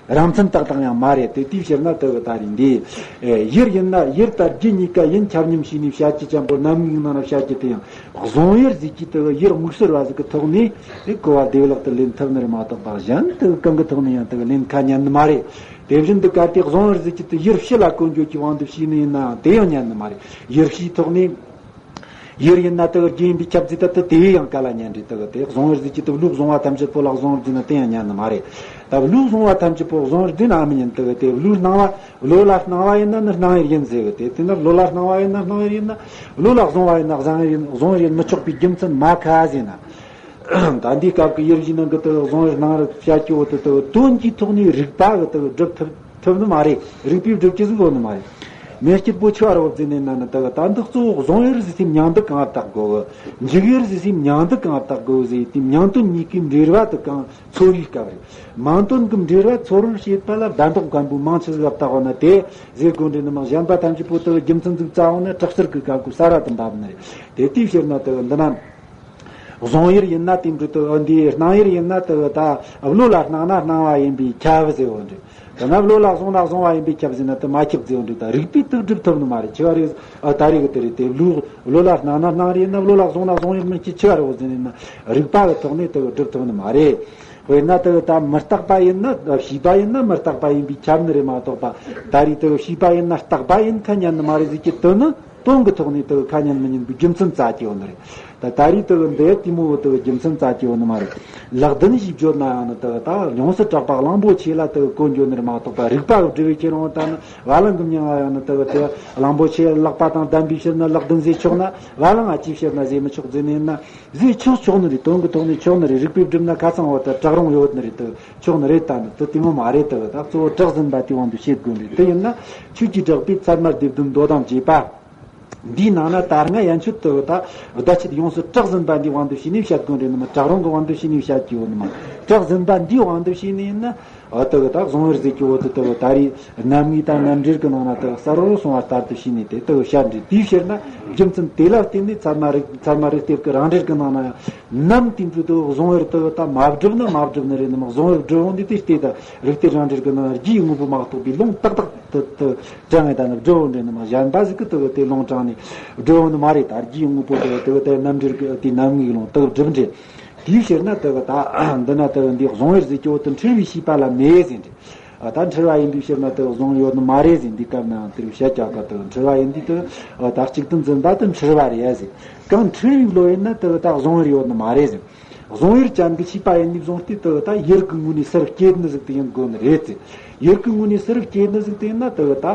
རང་མཚན་ཏག་ཏག་ཡང་མ་རེད། དེ་དེའི་ཕྱིར་ན་དེ་གི་ད་རེས་འདི། ཨེ། ཡུལ་ཡིན་ན་ཡུལ་དང་རྒྱུ་གཉིས་ཀ་ཡིན་ཁྱབ་མཉམ་བྱས་ནས་བཤད་རྒྱུ་ཅན་པོ། རྣམ་ངེས་ནང་ན་བཤད་རྒྱུ་དེ་ཡང་གཟུང་ཡུལ་ཟེར་གྱི་དེ་གི་ཡུལ་དངོས་སུ་ར་ཟིག་གི་ཐོག་ནས་དེ་གོ་བ་བདེ་བླག་ཏུ་ལེན་ཐུབ་ནི་རེད་མ་གཏོགས་པ། གཞན་དེ་གི་གང་གི་ཐོག་ནས་ཡང་དེ་གི་ལེན་ཁ་ཉན་ནི་མ་རེད། དེ་བཞིན་དུ་གལ་ཏེ་གཟུང་ཡུལ་ཟེར་གྱི་དེ་ཡུལ་སྤྱི་ལ་བཀོད་འཇོག་གི་དབང་དུ་བྱས་ནི་ཡིན་ནའང་དེ་ཡང་ཉན་ནི་མ་རེད། ཡུལ་སྤྱིའི་ཐོག་ནས། ཡུལ་ཡིན་ན་དེ་གི་རྒྱུ་ཡིན་པས་ཁྱབ་ཟེར་ད། དེ་དེ་ཡང་ག་ལ་ཉན་རེད། དེ་གི་དེ་གཟུང་ཡུལ་ཟེར་གྱི་དེ་བློས་གཟུང་བ་ཐམས་ཅད་པོ་ལ་གཟུང་ཡུལ་ཟེར་ན་དེ་ཡང་ཉན་ནི་མ་རེད། ད་བློས་གཟུང་བ་ཐམས་ཅད་པོ་གཟུང་ཡུལ་ཟེར་ན་མི་ཉན། དེ་གི་དེ་བློས་སྣང་བ། བློ་ལ་སྣང་བ་ཡིན་ན་ནི་སྣང་ཡུལ་ཡིན་ཟེར་གི། དེ་དེ་ན་བློ་ལ་སྣང་བ་ཡིན་ན་སྣང་ཡུལ་ཡིན་ན། བློ་ལ་གཟུང་བ་ཡིན་ན་གཟུང་ཡུལ་ཡིན། གཟུང་ཡུལ་ཡིན་མི་ཆོག་པའི་རྒྱུ་མཚན་མ་ཁ་ཟེར་ན། ད་འདིའི་སྐབས་ཀྱི་ཡུལ་བཞིའི་ནང་གི་དེ་གི་གཟུང་ཡུལ་སྣང་རུང་བཤད་རྒྱུ་བོ་དེ་དེ་གི་དོན་གྱི་ཐོག་ནས་རིགས་པ་གི་དེ་གི་སྒྲུབ་ཐུབ་ཐུབ་ནི་མ་རེད། རིགས་པས་སྒྲུབ་རྒྱུ་ཟིག་ཡོད་ནི་མ་རེད། མེ་སྐྱིད་པོ་ཆུ་བར་བབ་ཟེར་ནས་ན་ནི་དེ་གི་ད་འདི་གཙོ་བོ་གཟུང་ཡུལ་ཟེར་སའི་མྱང་འདི་གང་བར་བཏགས་དགོས་གི། འཇུག་ཡུལ་ཟེར་སའི་མྱང་འདི་གང་བར་བཏགས་དགོས་གི་ཟེར་དེ་མྱང་དོན་གཉིས་ཀའི་འབྲེལ་བ་དེ་གང་ཚོར་བའི་སྐབས་རེད། མིང་དོན་གྱི་འབྲེལ་བ་ཚོར་བར་བྱེད་པ་ལ་ཟླ་མདོག་ཁམ་བུའི་མིང་ཆི་ཟིག་ག་བཏགས་པ་ན་དེ་ཟེར་དགོས་འདྲེ་ནི་མིང་གཞན་པ་ཐམས་ཅད་པོ་དེ་གི་རྒྱུ་མཚན་ཟིག་བཙལ་འོང་ན་དྲག་ཤུལ་གྱི་སྐབས་ཀྱི་ས་ར་དུ་འབབ་ནི་རེད། དེ་དེའི་ཕྱིར་ན་དེ་གི་འདི་ན། གཟུང་ཡུལ་ཡིན་ན་དེ་འདྲ་དེ་འདིའི་སྣང་ཡུལ་ཡིན་ན་དེ་ད་བློ་ལ་སྣང་ན་སྣང་བ་ཡིན་པས་ཁྱབ་ཟེར་བ་འདྲ། དེ་ན་བློ་ལ་གཟུང་ན་གཟུང་བ་ཡིན་པས་ཁྱབ་ཟེར་ན་དེ་མ་ཁྱབ་ཟེར་བ་འདྲ། ད་རིགས་པས་དེ་སྒྲུབ་ཐུབ་ནི་མ་རེད། ཆི་བ་རེད། ཨ། ད་རེས་ཀྱི་དེ་རེད། དེ་བློ་བློ་ལ་སྣང་ན་སྣང་ཡུལ་ཡིན་ན་བློ་ལ་གཟུང་ན་གཟུང་ཡུལ་མིན་གྱི་ཆི་བ་རེད་ཟེར་ན་རིགས་པ་གི་ཐོག་ནས་དེ་སྒྲུབ་ཐུབ་ནི་མ་རེད། དཔེར་ན་དེ་ད་མི་རྟག་པ་ཡིན་ན། བྱིས་པ་ཡིན་ན་མི་རྟག་པ་ཡིན་པས་ཁྱབ་ནི་རེད་མ་གཏོགས་པ། ད་རེས་དེ་བྱིས་པ་ཡིན་ན་རྟག་པ་ཡིན་ཁ་ཉན་ནི་མ་རེད་ཟེར་གྱི་དོན་ནི། དོན་གྱི་ཐོག་ནས་དེ་ཁ་ཉན་མི་ཉན་པའི་རྒྱུ་མཚན་བཙལ་གྱི་ཡོད་ནི་རེད། ད་ད་རེས་དེ་འདི་དེ་མོ་དེ་རྒྱུ་མཚན་བཙལ་གྱི་ཡོད་ནི་མ་རེད། ལག་ལྡན་ཞེས་བརྗོད་ན་ཡང་ནི་དེ་ད་ཡོངས་སུ་གྲགས་པ་གླང་པོ་ཆེ་ལ་དེ་གོ་འགྱོ་ནི་རེད་མ་གཏོགས་པ། རིགས་པ་གི་སྒྲུབ་པའི་ཁྱེར་ཡོང་ད་ནི། བ་ལང་གི་མྱིང་ང་ཡང་ནི་དེ་དེ་གླང་པོ་ཆེ་ལག་པ་དང་ལྡན་པའི་ཕྱིར་ན་ལག་ལྡན་ཟེར་ཆོག་ན། བ་ལང་ང་ཅིའི་ཕྱིར་ན་ཟེར་མི་ཆོག་ཟེར་ནི་ཡིན་ན། ཟེར་ཆོག་ཆོག་ནི་རེད། དོན་གྱི་ཐོག་ནས་ཆོག་ནི་རེད། རིགས་པས་བསྒྲུབས་ན་ཁ་ཚང་བ་དང་གྲགས་རུང་ཡོད་ནི་རེད། དེ་ཆོག་ནི་རེད། ད་ནི་དེ་དེ་མོ་མ་རེད། དེ་ད་གཙོ་བོ་གྲགས་ཟིན་པ་དེའི་དབང་དུ་བྱེད་དགོས་ནི་རེད། དེ་ཡིན་ན་ཆོས་ཀྱི་གྲགས་པས་ཚད་མར་སྡེབ་སྡོམ་མདོ་དང་བཅས་པ་འདིའི་ནང་ན། ད་སྔ་ཡན་ཆོད་དེ་ད་བརྡ་ཆད་ཡོངས་སུ་གྲགས་ཟིན་པ་འདིའི་དབང་དུ་བྱས་ནས་བཤད་དགོས་རེད་ནི་མ། གྲགས་རུང་གི་དབང་དུ་བྱས་ནས་བཤད་ཀྱི་ཡོད་ནི་མ། གྲགས་ཟིན་པ་འདིའི་དབང་དུ་བྱས་ནས་ཡིན་ན། ཨ་དེ་གི་ད་གཟུང་བར་ཟེར་གྱི་འོ་དེ་དེ་གི་ད་རེས་རྣམ་ངེས་དང་རྣམ་འགྲེལ་གྱི་ནང་ན་དེ་གི་གསལ་བོར་སོང་བ་ལྟར་དུ་བྱས་ནས་དེ་དེ་གི་བཤད་འདྲི། དེའི་ཕྱིར་ན་རྒྱུ་མཚན་དེ་ལ་བརྟེན་ནས་ཚད་མ་རིགས། ཚད་མ་རིགས་གཏེར་གྱི་རང་འགྲེལ་གྱི་ནང་ན་ཡང་ནམ་དེ་འདྲ་དེ་གི་གཟུང་བར་དེ་གི་ད་མ་བསྒྲུབས་ན་མ་བསྒྲུབས་ནི་རེད་ནི་མ། གཟུང་བར་བསྒྲུབས་འོང་དུས་དེ་ལྟས་ད་རིགས་གཏེར་རང་འགྲེལ་གྱི་ནང་རྒྱུའི་དངོས་པོ་མ་གཏོགས་པའི་ལུང་ཏག་ཏག་དེ་དེ་དྲངས་ངེས་ད་ནི་བསྒྲུབས་འོང་འདྲེ་ནི་མ། གཞན་པ་ཟིག་གི་དེ་གི་དེ་ལུང་དྲངས་ནས་བསྒྲུབས་འོང་ནི་མ་རེད། ད་རྒྱུའི་དངོས་པོ་དེ་གི་དེ་གི་དེ་རྣམ་འགྲེལ་གྱི་དེ་རྣམ་ངེས་ཀྱི་ལུང་དེ་གི་བསྒྲུབས་འདྲེ། དེའི་ཕྱིར་ན་དེ་གི་ད་འདི་ན་དེ་གི་འདི་གཟུང་བར་ཟེར་གྱི་འོ་དེ་འཁྲུལ་བའི་ཤེས་པ་ལ་མེད་ཟེར་འདྲི། ཨ་ད་འཁྲུལ་བ་ཡིན་པའི་ཕྱིར་ན་དེ་གི་གཟུང་ཡོད་ནི་མ་རེད་ཟེར། འདི་སྐབས་ནའང་དེར་བཤད་ཀྱག་ག་དེ་གི་འཁྲུལ་བ་ཡིན་དུས་དེ་གི་ཨ་ད་གཅིག་ཏུ་འཛིན་པ་དེ་འཁྲུལ་བ་རེད་ཟེར། གང་འཁྲུལ་བའི་བློ་ཡིན་ན་དེ་གི་ད་གཟུང་བར་ཡོད་ནི་མ་རེད་ཟེར། གཟུང་བར་ཅན་གྱི་ཤེས་པ་ཡིན་ནི་བཟུང་སྟེ་དེ་གི་ད་ཡུལ་གྱི་ངོས་ནས་ཟུར་བསྐྱེད་ནི་ཟིག་དེ་ཡིན་དགོས་ནི་རེད་ཟེར། ཡུལ་གྱི་ངོས་ནས་ཟུར་བསྐྱེད་ནི་ཟིག་དེ་ཡིན་ན་དེ་གི་ད།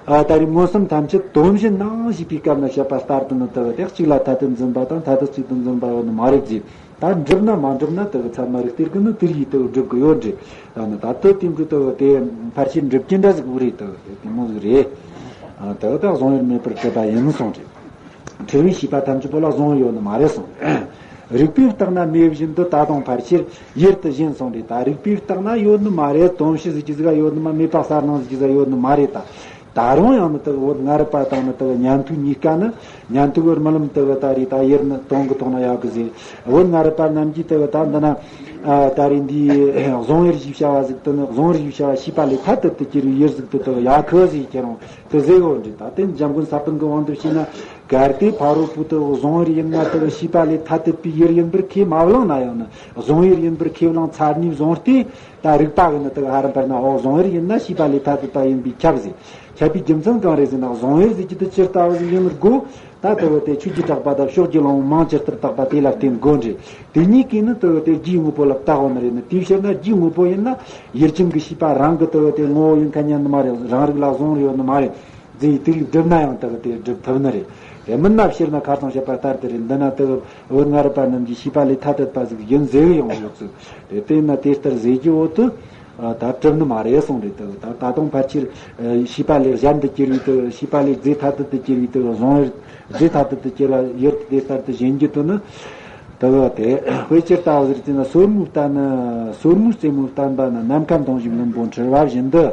ཨ་ད་རེས་མངོན་སུམ་ཐམས་ཅད་དོན་བཞིན་སྣང་ཞེས་པའི་སྐབས་ན་བཤད་པ་ལྟར་དུ་ནི་དེ་གི་དེ་གཅིག་ལ་མཐའ་གཏད་འཛིན་པ་དང་མཐའ་གཏད་གཅིག་ཏུ་འཛིན་པ་ཡོད་ནི་མ་རེད་ཟེར། ད་འགྲུབ་ན་མ་འགྲུབ་ན་དེ་གི་ཚད་མ་རིགས་གཏེར་གྱི་ནི་དེར་ཡིས་དེ་གི་སྒྲུབ་གི་ཡོད་འདྲེ། ད་ནི་ད་དེ་དེ་འདྲ་དེ་གི་དེ་ཕལ་ཆེར་འགྲུབ་ཀྱི་འདྲ་ཟིག་འུ་རེད། དེ་གི་དེ་མོ་ཟིག་རེད། ཨ་དེ་གི་ད་གཟུང་བར་མེད་པར་གྲུབ་པ་ཡིན་གསུངས་རེད། འཁྲུལ་བའི་ཤེས་པ་ཐམས་ཅད་པོ་ལ་གཟུང་ཡོད་ནི་མ་རེད་གསུངས། རིགས་པས་བརྟགས་ན་མེད་བཞིན་དུ། ད་དུང་ཕལ་ཆེར་ཡུལ་དུ་བཞིན་གསུངས་རེད། ད་རིགས་པས་བརྟགས་ན་ཡོད་ནི་མ་རེད། དོན་བྱེད་ཟེར་གྱི་ཟིག་ཡོད་ནི་མ། མེད་པ་གསལ་སྣང་ཟེར་གྱི་ཟིག་ཡོད་ནི་མ་རེད། ད་ད་རུང་ཡང་ནི་དེ་གི་བོད་སྔ་རབས་པ་དང་ནི་དེ་གི་ཉན་ཐོས་གཉིས་ཀ་ནི། ཉན་ཐོས་གི་རྨི་ལམ་དེ་གི་ད་རེས་ད་ཡུལ་ནི་དོན་གྱི་ཐོག་ན་ཡག་གི་ཟེར། བོད་སྔ་རབས་པ་རྣམས་ཀྱིས་དེ་གི་ད་འདི་ན་ཨ་ད་རེས་འདི་གཟུང་བར་ཞེས་བྱ་བ་ཟིག་དེ་ནི། གཟུང་བར་ཞེས་བྱ་བ་ཤེས་པ་ལས་ཐ་དད་དུ་གྱུར་བའི་ཡུལ་ཟིག་དེ་དེ་གི་ཡག་གི་ཟེར་ཁྱེད་རང་དེ་ཟེར་གོ་འདྲི། ད་དེ་འཇམ་མགོན་ས་པཎ་གྱི་དབང་དུ་བྱས་ན། གལ་ཏེ་ཕ་རོལ་པོ་དེ་གི་གཟུང་བར་ཡིན་ན་དེ་གི་ཤེས་པ་ལས་ཐ་དད་པའི་ཡུལ་ཡིན་པར་ཁས་མ་བླངས་ན་ཡང་ནི། གཟུང་ཡུལ་ཡིན་པར་ཁས་བླངས་ཚར་ནས་བཟུང་སྟེ། ད་རིགས་པ་གི་ནི་དེ་གི་ཧ་རམ་པར་ན། འོ་གཟུང་བར་ཡིན་ན་ཤེས་པ་ལས་ཐ་དད་པ་ཡིན་པས་ཁྱབ་ཟེར། ཁྱབ་པའི་རྒྱུ་མཚན་གང་རེད་ཟེར་ན། གཟུང་བར་ཟེར་གྱི་དེ་ཇི་ལྟ་བུ་ཟིག་ཡིན་དགོས། ད་དེ་བོ་དེ་ཆོས་ཀྱི་གྲགས་པ་དང་ཕྱོགས་ཀྱི་གླེང་བུ་མིང་ཇི་ལྟར་བཏགས་པ་དེ་ལ་བརྟེན་དགོས་འདྲེ། དེ་གཉིས་ཀྱིས་ནི་དེ་བོ་དེ་རྒྱུའི་དངོས་པོ་ལ་བཏགས་འོང་ནི་རེད་ནི། དེའི་ཕྱིར་ན་རྒྱུའི་དངོས་པོ་ཡིན་ན་ཡུལ་ཅན་གྱི་ཤེས་པ་རང་གི་དེ་བོ་དེ་ངོ་བོ་ཡིན་ཁ་ཉན་ནི་མ་རེད། རང་རིག་ལ་གཟུང་བར་ཡོད་ནི་མ་རེད་ཟེར། དེ་རིགས་བསྒྲུབས་ན་ཡང་དེ་བོ་དེ་སྒྲུབ་ཐུབ་ནི་རེད། དེ་མིན་ན་ཕྱིར་ན་ཁ་སང་བཤད་པ་ལྟར་དུ་རེད། འདི་ན་དེ་བོ་བོད་སྔ་རབས་པ་རྣམས་ཀྱི་ཤེས་པ་ལས་ཐ་དད་པ་ཟིག་ཡིན་ཟེར་གི་ཡོང་གི་ཡོད་ཚུལ། དེ་དེ་ན་དེ་ལྟར་ཟེར་གྱི་འོ་དུ། ཨ་ད་གྲུབ་ནི་མ་རེད་གསུངས་རེད། དེ་ད་ད་དུང་ཕལ་ཆེར་ཨ་ཤེས་པ་ལས་གཞན་དུ་གྱུར་བའི་དེ། ཤེས་པ་ལས་རྫས་ཐ་དད་དུ་གྱུར་བའི་དེ། གཟུང་བར་རྫས་ཐ་དད་དུ་གྱུར་བ་ཡུལ་དེ་ལྟར་དུ་ཞེན་རྒྱུ་དེ་ནི། དེ་བ་དེ་དཔེ་ཅི་ལྟ་བུ་ཟེར་ཅེ་ན། སོར་མོའི་གཏན་ནི། སོར་མོའི་རྩེ་མོའི་བརྟན་པ་ནི། ནམ་མཁའ་མཐོང་བྱེད་ཀླུང་པོ་འཁྲུལ་བ་བཞིན་དུ།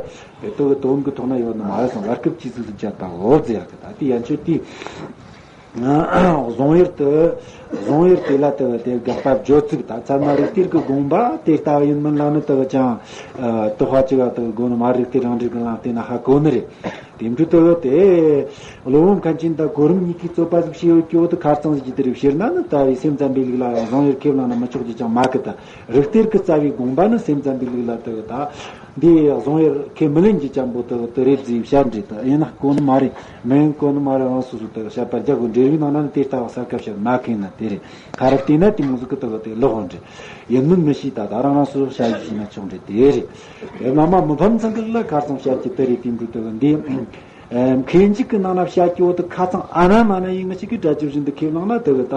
དེ་དེ་དོན་གྱི་ཐོག་ན་ཡོད་ནི་མ་རེད་གསུངས། བར་སྐབས་ཀྱི་ཚིག་ཟིག་བྱ་དང་འོ་ཟེར་ཡག་གི་ད་དེ་ཡན་ཆོད་དེ། གཟུང་ཡུལ་དུ། གཟུང་ཡུལ་དེ་ལ་དེ་དེ་དགག་པ་བརྗོད་ཚིག་དང་། ཚད་མ་རིགས་གཏེར་གྱི་དགོངས་པ་དེ་ལྟ་བུ་ཡིན་མིན་ལ་ནི་དེ་ཅང་དོགས་པ་ཅི་ག་དེ་དགོས་ནི་མ་རེད། གཏེར་རང་འགྲེལ་གྱི་ནང་བལྟས་ན་ཧ་གོ་ནི་རེད། དེ་འདྲ་དེ་དེ་བློ་བུམ་མཁན་ཆེན་དང་གོ་རིམ་གཉིས་ཀྱིས་རྩོད་པ་ཟིག་བྱས་ཡོད་ཀྱི་འོ་དེ་ཁ་རྩང་ཟིག་གི་དེ་རིགས་བཤད་ན་ནི། ད་རེས་སེམས་ཙམ་པའི་ལུགས་ལ་ཡང་གཟུང་ཡུལ་ཁས་བླངས་ན་མི་ཆོག་རྒྱུ་ཅང་མེད་གི། ད་རིགས་གཏེར་གྱི་རྩ་བའི་དགོངས་པ་ནི་སེམས་ཙམ་པའི་ལུགས་ལ་དེ་ད། འདི་གཟུང་ཡུལ་ཁས་མི་ལེན་རྒྱུ་ཅན་པོ་དེ་དེ་རེད་ཟེར་བཤད་འདྲི། ད་ཡིན་ན་གོ་ནི་མ་རེད། མི་ཡིན་གོ་ནི་མ་རེད། རང་སོ་སོ་དེ་བཤད་པ་རྒྱག་དགོས། འབྲེལ་བའི་ནང་ན་ནི་དེ་ལྟ་བུ་གསལ་ཁ་བཤད་མ་མཁན་ན་དེ་རེད། ཁ་ར་བལྟས་ན་དེ་མོ་ཟིག་གི་དེ་དེ་ལོག་འདྲི། ཡིན་མིན་མི་ཤེས། ད་ད་རང་རང་སོ་སོ་བཤད་རྒྱུ་ཤེས་ན་ཆོག་འདྲི་དེ་རེད། ཨེ་མ་མ་མི་ཕམ་ཚང་གི་ལ་ཁ་ཚང་བཤད་ཀྱི་དེ་རེད། དེ་འདྲ་དེ་འདི། ཨེ་མཁས་འཇུག་གི་ནང་ན་བཤད་ཀྱི་འོ་དེ་ཁ་ཚང་ཨ་ན་མ་ན་ཡིན་ངེས་ཅིག་གི་སྒྲ་ཇི་བཞིན་དུ་ཁས་བླངས་ན་དེ་གི་ད་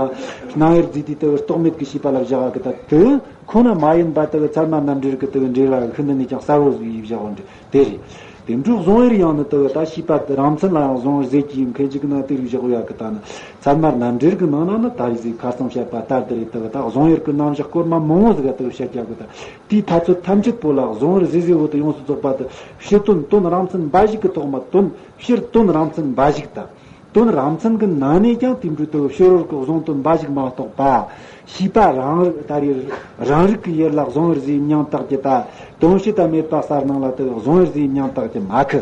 སྣང་ཡུལ་རྫས་དེ་དེ་གི་རྟོག་མེད་ཀྱི་ཤེས་པ་ལ་བཞག་གི་ད་དེ། ཁོ་ན་མ་ཡིན་པ་དེ་གི་ཚད་མ་རྣམ་འགྲེལ་གྱི་དེ་གི་འགྲེལ་བ་ཤིན་ཏུ་ནས་ཀྱང་གསལ་བོ་ཟིག་ཡིས་བཞག་འོ་འདྲི་དེ་རེད། དེ་འདྲའི་གཟུང་ཡུལ་ཡང་ནི་དེ་གི་ད་ཤེས་པ་དེ་རང་མཚན་ལ་ཡང་གཟུང་བར་ཟད་ཀྱི་ཡིན་མཁན་ཅིག་གི་ནང་དེ་རིགས་བཞག་ཡོད་གི། ད་ནི་ཚད་མ་རྣམ་འགྲེལ་གྱི་ནང་ན་ནི་ད་རེས་ཟིག་ཁ་སང་བཤད་པ་ལྟར་དེ་རེད། དེ་གི་ད་གཟུང་ཡུལ་གྱི་རྣམ་གཞག་སྐོར་མ་མང་བོ་ཟིག་ག་དེ་གི་བཤད་ཀྱག་གི། ད་དེའི་ཐ་ཚོད་ཐམས་ཅད་པོ་ལ་གཟུང་བར་ཟད་ཟད་བོ་དེ་ཡོངས་སུ་རྫོགས་པ་དེ་ཕྱི་དོན་དོན་རང་མཚན་འབའ་ཞིག་གི་ཐོག་མ། དོན་ཕྱིར་དོན་རང་མཚན་འབའ་ཞིག་དང་། དོན་རང་མཚན་གྱི་ནང་ནས་ཀྱང་དེ་འདྲ་དུ་ཕྱི་རོལ་གྱི་གཟུང་དོན་འབའ་ཞིག་མ་གཏོགས་པ། ཤེས་པ་རང་རིག་ད་རེས་རང་རིག་གི་ཡུལ་ལ་གཟུང་བར་ཟད་མྱང་བཏགས་ཀྱི་ད། དོན་བྱེད་དང་མེད་པ་གསལ་སྣང་ལ་དེ་གཟུང་བར་ཟད་མྱང་བཏགས་ཀྱི་མ་ཁི།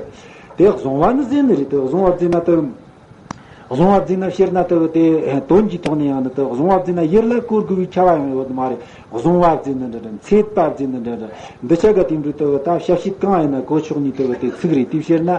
དེ་གཟུང་བ་ནི་ཟད་ནི་རེད། དེ་གཟུང་བ་ཟད་ན་དེ་ གཟུང་བ་བརྫིས་ན་ཕྱིར་ན་དེ་གི་དེ་དོན་གྱི་ཐོག་ནས་ཡང་ནི་དེ་གི་གཟུང་བ་བརྫིས་ན་ཡུལ་ལ་གོ་དགོས་པའི་ཁྱབ་པ་ཡང་ཡོད་མ་རེད། གཟུང་བ་བརྫིས་ནི་འདྲ་འདྲ། འཚེད་པ་བརྫིས་ནི་འདྲ་འདྲ། འདི་ཆ་ག་དེ་འདྲའི་དེ་གི་ད་བྱ་བྱེད་གང་ཡིན་ན་གོ་ཆོག་ནི་དེ་གི་དེ་ཚིག་རེད། དེའི་ཕྱིར་ན་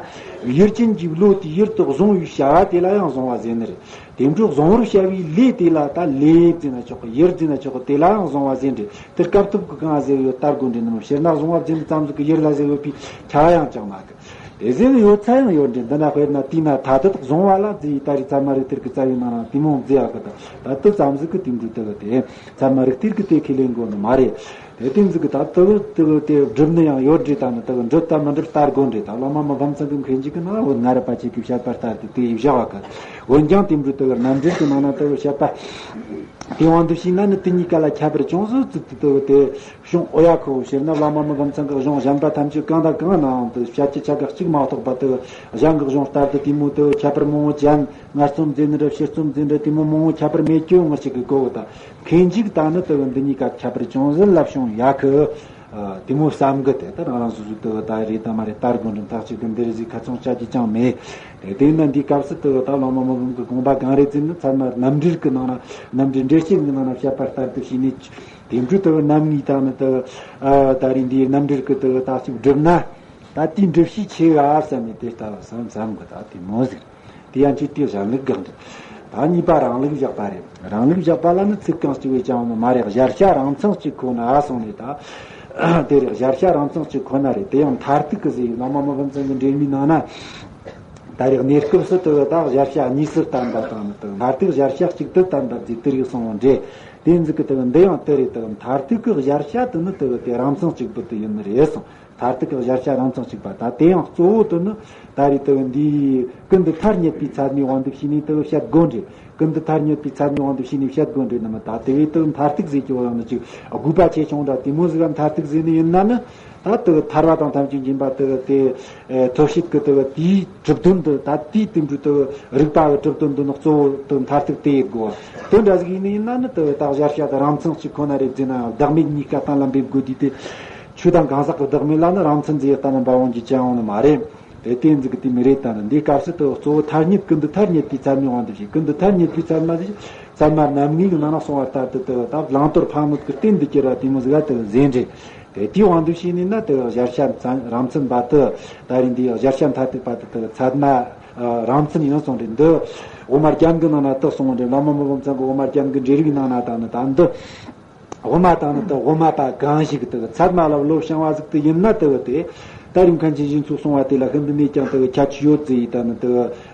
ཡུལ་ཅན་གྱི་བློ་དེས་ཡུལ་དུ་གཟུང་བའི་བྱ་བ་དེ་ལ་ཡང་གཟུང་བ་ཟེར་ནི་རེད། དེ་འདྲའི་གཟུང་བར་བྱ་བའི་ལས་དེ་ལ་ད་ལས་བརྫིས་ན་ཆོག་གི། ཡུལ་བརྫིས་ན་ཆོག་གི། དེ་ལ་ཡང་གཟུང་བ་ཟེར་འདྲ། དེ་སྐབས་ཐོབ་ཀྱི་གང་ཟེར་ཡོད་ལྟ་དགོས་འདྲ་ནི་མོ། ཕྱིར་ན་གཟུང་བ་བརྫིས་ནི་ཙམ་ཟིག་གིས་ཡུལ་ལ་ཟེར་ཡོད་པའི་ཁྱབ་པ་ཡང་ཅང་མ་གི། དེ་ཟེར་ནི་ཡོད་ཚད་ཡང་ཡོད་འདྲ། འདི་ན་དཔེར་ན་དེས་ན་མཐའ་དག་གཟུང་བ་ལ་བརྫིས། ད་རེས་ཚད་མ་རིགས་གཏེར་གྱི་རྩ་བའི་ནང་ན་དེ་མོ་བརྫིས་ཡག་གི། ད་ད་དེ་ཙམ་ཟིག་གིས་དེ་འདྲའི་དེ་གི་དེ་ཚད་མ་རིགས་གཏེར་གྱིས་དེ་ཁས་ལེན་དགོས་ནི་མ་རེད། དེ་དེ་ཟིག་གིས་ད་དེ་གི་དེ་གི་དེ་སྒྲུབ་ནི་ཡང་ཡོད་འདྲ། ད་ནི་དེ་གི་འགྲུབ་དང་མི་འགྲུབ་ལྟ་དགོས་འདྲ། ད་བླ་མ་མི་ཕམ་ཚང་གི་མཁན་ཆེན་གྱི་ནང་འོ་ང་ར་པ་ཆེ་གི་བཤད་པ་ལྟར་དུ་དེ་ཡི་བཞག་པ་གི། འོན་ཀྱང་དེ་འདྲའི་དེ་གི་རྣམ་འགྲེལ་གྱི་ནང་ན་དེ་གི་བཤད་པ། དེ་དབང་དུ་བྱས་ན་ནི་དེ་གཉིས་ཀ་ལ་ཁྱད་པར་ཅུང་ཟད་ཙིག་ཏུ་དེ་གི་དེ་གཞུང་ཨོ་ཡ་ཁོ་བོ་ཕྱིར་ན་བླ་མ་མི་ཕམ་ཚང་གི་གཞུང་གཞན་པ་ཐམས་ཅད་གང་དང་གང་ནའང་དེ་བཤད་ཀྱི་ཆ་ག་གཅིག་མ་གཏོགས་པ། དེ་གི་གཞན་གྱི་གཞུང་ལྟར་དུ་དེ་མོ་དེ་གི་ཁྱད་པར་མང་བོ་ཅན། ངར་རྩོམ་མཛད་ནི་འདྲ་ཕྱིར་རྩོམ་མཛད་འདྲ་དེ་མོ་མང་བོ་ཁྱད་པར་མེད་ཀྱི་ངར་ཅིག་གི་གོ་བོ་ད། མཁན་ཆེན་གྱིས་ད་ནི་དེ་གི་འདི་གཉིས་ཀ་ཁྱད་པར་ཅུང་ཟད་ལབ་བྱུང་ཡ་གི། ཨ། དེ་མོ་བསམ་གི། དེ་ལྟར་རང་རང་སོ་སོའི་དེ་གི་ད་རེད་དང་མ་རེད་ལྟ་དགོས་འདྲ། མཐའ་གཅིག་ཏུ་འདིར་ཟིག་ཁ་ཚོན་བཅད་རྒྱུ་ཅང་མེད། དེ་དེ་ན་འདིའི་སྐབས་སུ་དེ་གི་ད་བླ་མ་མི་ཕམ་གྱི་དགོངས་པ་གང་རེད་ཟེར་ན། ཚད་མ་རྣམ་འགྲེལ་གྱི་ནང་ན། རྣམ་འགྲེལ་འགྲེལ་བཤད་ཀྱི་ནང་ན་བཤད་པ་ལྟར་དུ་བྱས་ནས་དེ་འདྲའི་དེ་གི་རྣམ་ངེས་དང་ནི་དེ་གི། ཨ། ད་རེས་འདིའི་རྣམ་འགྲེལ་གྱི་དེ་གི་ད་ཅིག་བསྒྲུབས་ན། ད་དེའི་འགྲུབ་བྱེད་ཆེ་ག་བསམ་ནས་དེ་ལྟ་བུ་བསམ་བསམ་གི། ད་དེ་མོ་ཟིག། དེ་ཡང་ཅིག་དེ་གཞན་ལུགས་གང་འདྲ། ད་གཉིས་པ་རང་ལུགས་བཞག་པ་རེད། རང་ལུགས་བཞག་པ་ལ་ནི་ཚིག་རྐང་གཅིག་བས་ཀྱང་མ་རེད། གཞལ་བྱ་རང་མཚན་གཅིག་ཁོ་ན་གསུངས་ནས་ད། དེ་རེད། གཞལ་བྱ་རང་མཚན་གཅིག་ཁོ་ན་རེད། དེ་ཡང་མཐར་ཐུག་གི་ཟེར་བའི་བླ་མ་མི་ཕམ་ཚང་གི་འགྲེལ་བའི་ནང་ན། ད་རེས་གནས་སྐབས་སུ་དེ་གི་ད་གཞལ་བྱ་གཉིས་སུ་བསྟན་པ་དང་ནི་དེ་གི་མཐར་ཐུག་གཞལ་བྱ་གཅིག་ཏུ་བསྟན་པ་ཟེར་དེ་རིགས་གསུངས་པ་འདྲ། དེ་ཟིག་གི་དེ་གི་འདི་ཡང་དེ་རེད། དེ་གི་མཐར་ཐུག་གི་གཞལ་བྱ་དེ་ནི་དེ་གི་དེ་རང་མཚན་གཅིག་པུ་དེ་ཡིན་ནི་རེད་གསུངས། མཐར་ཐུག་གི་གཞལ་བྱ་རང་མཚན་གཅིག་པ། ད་དེ་ཡང་གཙོ་བོ་དེ་ནི་ད་རེས་དེ་གི་འདིའི་ཀུན་ཏུ་ཐ་སྙད་པའི་ཚད་མའི་དབང་དུ་བྱས་ནས་དེ་གི་བཤད་དགོས་འདྲ། ཀུན་ཏུ་ཐ་སྙད་པའི་ཚད་མའི་དབང་དུ་བྱས་ནས་བཤད་དགོས་འདྲ་ནི་མིན། ད་དེ་བས་དེ་གི་མཐར་ཐུག་ཟེར་གྱི་བ་ཡང་ནི་ཅིག་དགོས་པ་ཆེ་ཆུང་འདྲ་དེ་མོ་ཟིག་ག་མཐར་ཐུག་ཟེར་ནི་ཡིན་ན་ནི། ད་དེ་གི་ཐར་པ་དང་ཐམས་ཅད་མཁྱེན་པ་དེ་གི་དེ་ཨེ་ཐོབ་བྱེད་ཀྱི་དེ་གི་དེའི་གྲུབ་དོན་དེ། ད་དེའི་དེ་འདྲའི་དེ་གི་རིགས་པ་གི་གྲུབ་དོན་དེ་ནི་གཙོ་བོ་དེ་མཐར་ཐུག་དེ་ཡིན་དགོས། དེ་འདྲ་ཟིག་ཡིན་ནི་ཡིན་ན་ནི་དེ་གི་ད་གཞལ་བྱ་དེ་རང་མཚན་གཅིག་ཁོ་ན་རེད་ཟེར་ན་ཡང་བདག་མེད་གཉིས་ཀ་གཏན་ལ་འབེབས་དགོས་དུས། དེ་ཆོས་དང་གང་ཟག་གི་བདག་མེད་ལ་ནི་རང་མཚན་ཟེར་གཏན་ལ་འབེབས་འོང་རྒྱུ་ཅང་ཡོང་ནི་མ་རེད། དེ་དེ་ཟིག་གི་དེ་མི་རེད། ད་ནི་འདིའི་སྐབས་སུ་དེ་གཙོ་བོ་ཐ་སྙད་ཀུན་ཏུ་ཐ་སྙད་པའི་ཚད་མའི་དབང་དུ་བྱས། ཀུན་ཏུ་ཐ་སྙད་པའི་ཚད་མ་ཟེར། ཚད་མ་རྣམ་ངེས་ཀྱི་ནང་ན་གསུངས་པ་ལྟར་དུ་དེ་ད་བླང་དོར་འཕགས་མོད་ཀྱི་རྟེན་དུ་གྱུར་པ་དེ་མོ་ཟིག་ག་དེ་ཟེར་འདྲ། དེ་དེའི་དབང་དུ་བྱས་ནས་ན་དེ་གཞལ་བྱ་རང་མཚན་པ་དེ། ད་རེས་འདིའི་གཞལ་བྱ་མཐར་ཐུག་པ་དེ་དེ་ཚད་མ་རང་མཚན་ཡིན་གསུངས་འདྲ། འདི་དབུ་མ་རྒྱན་གྱི་ནང་ན་དེ་གསུངས་འདྲ། བླ་མ་མི་ཕམ་ཚང་གི་དབུ་མ་རྒྱན་གྱི་འགྲེལ་ཡིག་ནང་ན་ད་ནི་ད་འདི། དབུ་མ་དང་ནི་དེ་དབུ་མ་པ་གང་ཞིག་དེ་ཚད་མ་ལ་བློ་བྱང་བ་ཟིག་དེ་ཡིན་ན་དེ་དེ་ད་རེས་མཁན་ཆེན་ཞིག་ཚོས་གསུངས་པ་དེ་ལ་ཤིན་ཏུ་ནས་ཀྱང་དེ་ཁྱད་ཆོས་ཡོད་ཟེར་ཡི། ད་ནི་དེ་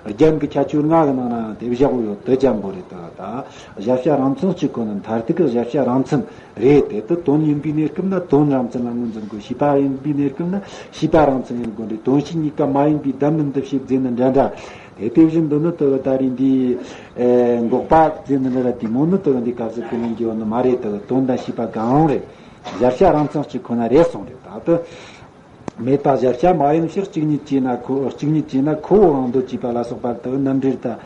རྒྱན་གྱི་ཁྱད་ཆོས་ལྔ་གི་ནང་ན་དེ་བཞག་ཡོད། དེ་ཅན་པོ་རེད། དེ་ད་གཞལ་བྱ་རང་མཚན་གཅིག་ཁོ་ན་མཐར་ཐུག་གི་གཞལ་བྱ་རང་མཚན་རེད། དེ་དེ་དོན་ཡིན་པའི་གནས་སྐབས་ན་དོན་རང་མཚན་ལ་ངོས་འཛིན་དགོས། ཤེས་པ་ཡིན་པའི་གནས་སྐབས་ན་ཤེས་པ་རང་མཚན་ཡིན་དགོས་རེད། དོན་ཤེས་གཉིས་ཀ་མ་ཡིན་པའི་ལྡན་མིན་འདུ་བྱེད་ཟེར་ནི་འདྲ་འདྲ། དེ་དེ་བཞིན་དུ་ནི་དེ་ད་རེས་འདི་ཨེ་འགོག་པ་ཟེར་ནི་འདྲ་འདྲ་དེ་མོ་ནི་དེ་འདི་སྐབས་སུ་ཁས་ལེན་རྒྱུ་ནི་མ་རེད། དེ་དོན་དང་ཤེས་པ་གང་རུང་རེད། གཞལ་བྱ་རང་མཚན་གཅིག་ཁོ་ན་རེད་གསུངས་རེད། ད་དེ་མེད་པ་གཞལ་བྱ་མ་ཡིན་ཕྱིར། གཅིག་ཉིད་ཅེ་ན་ཁོ། གཅིག་ཉིད་ཅེ་ན་ཁོ་བོའང་འདོད་ཅེས་པ་ལ་སོགས་པ་དེ་རྣམ་འགྲེལ་དང་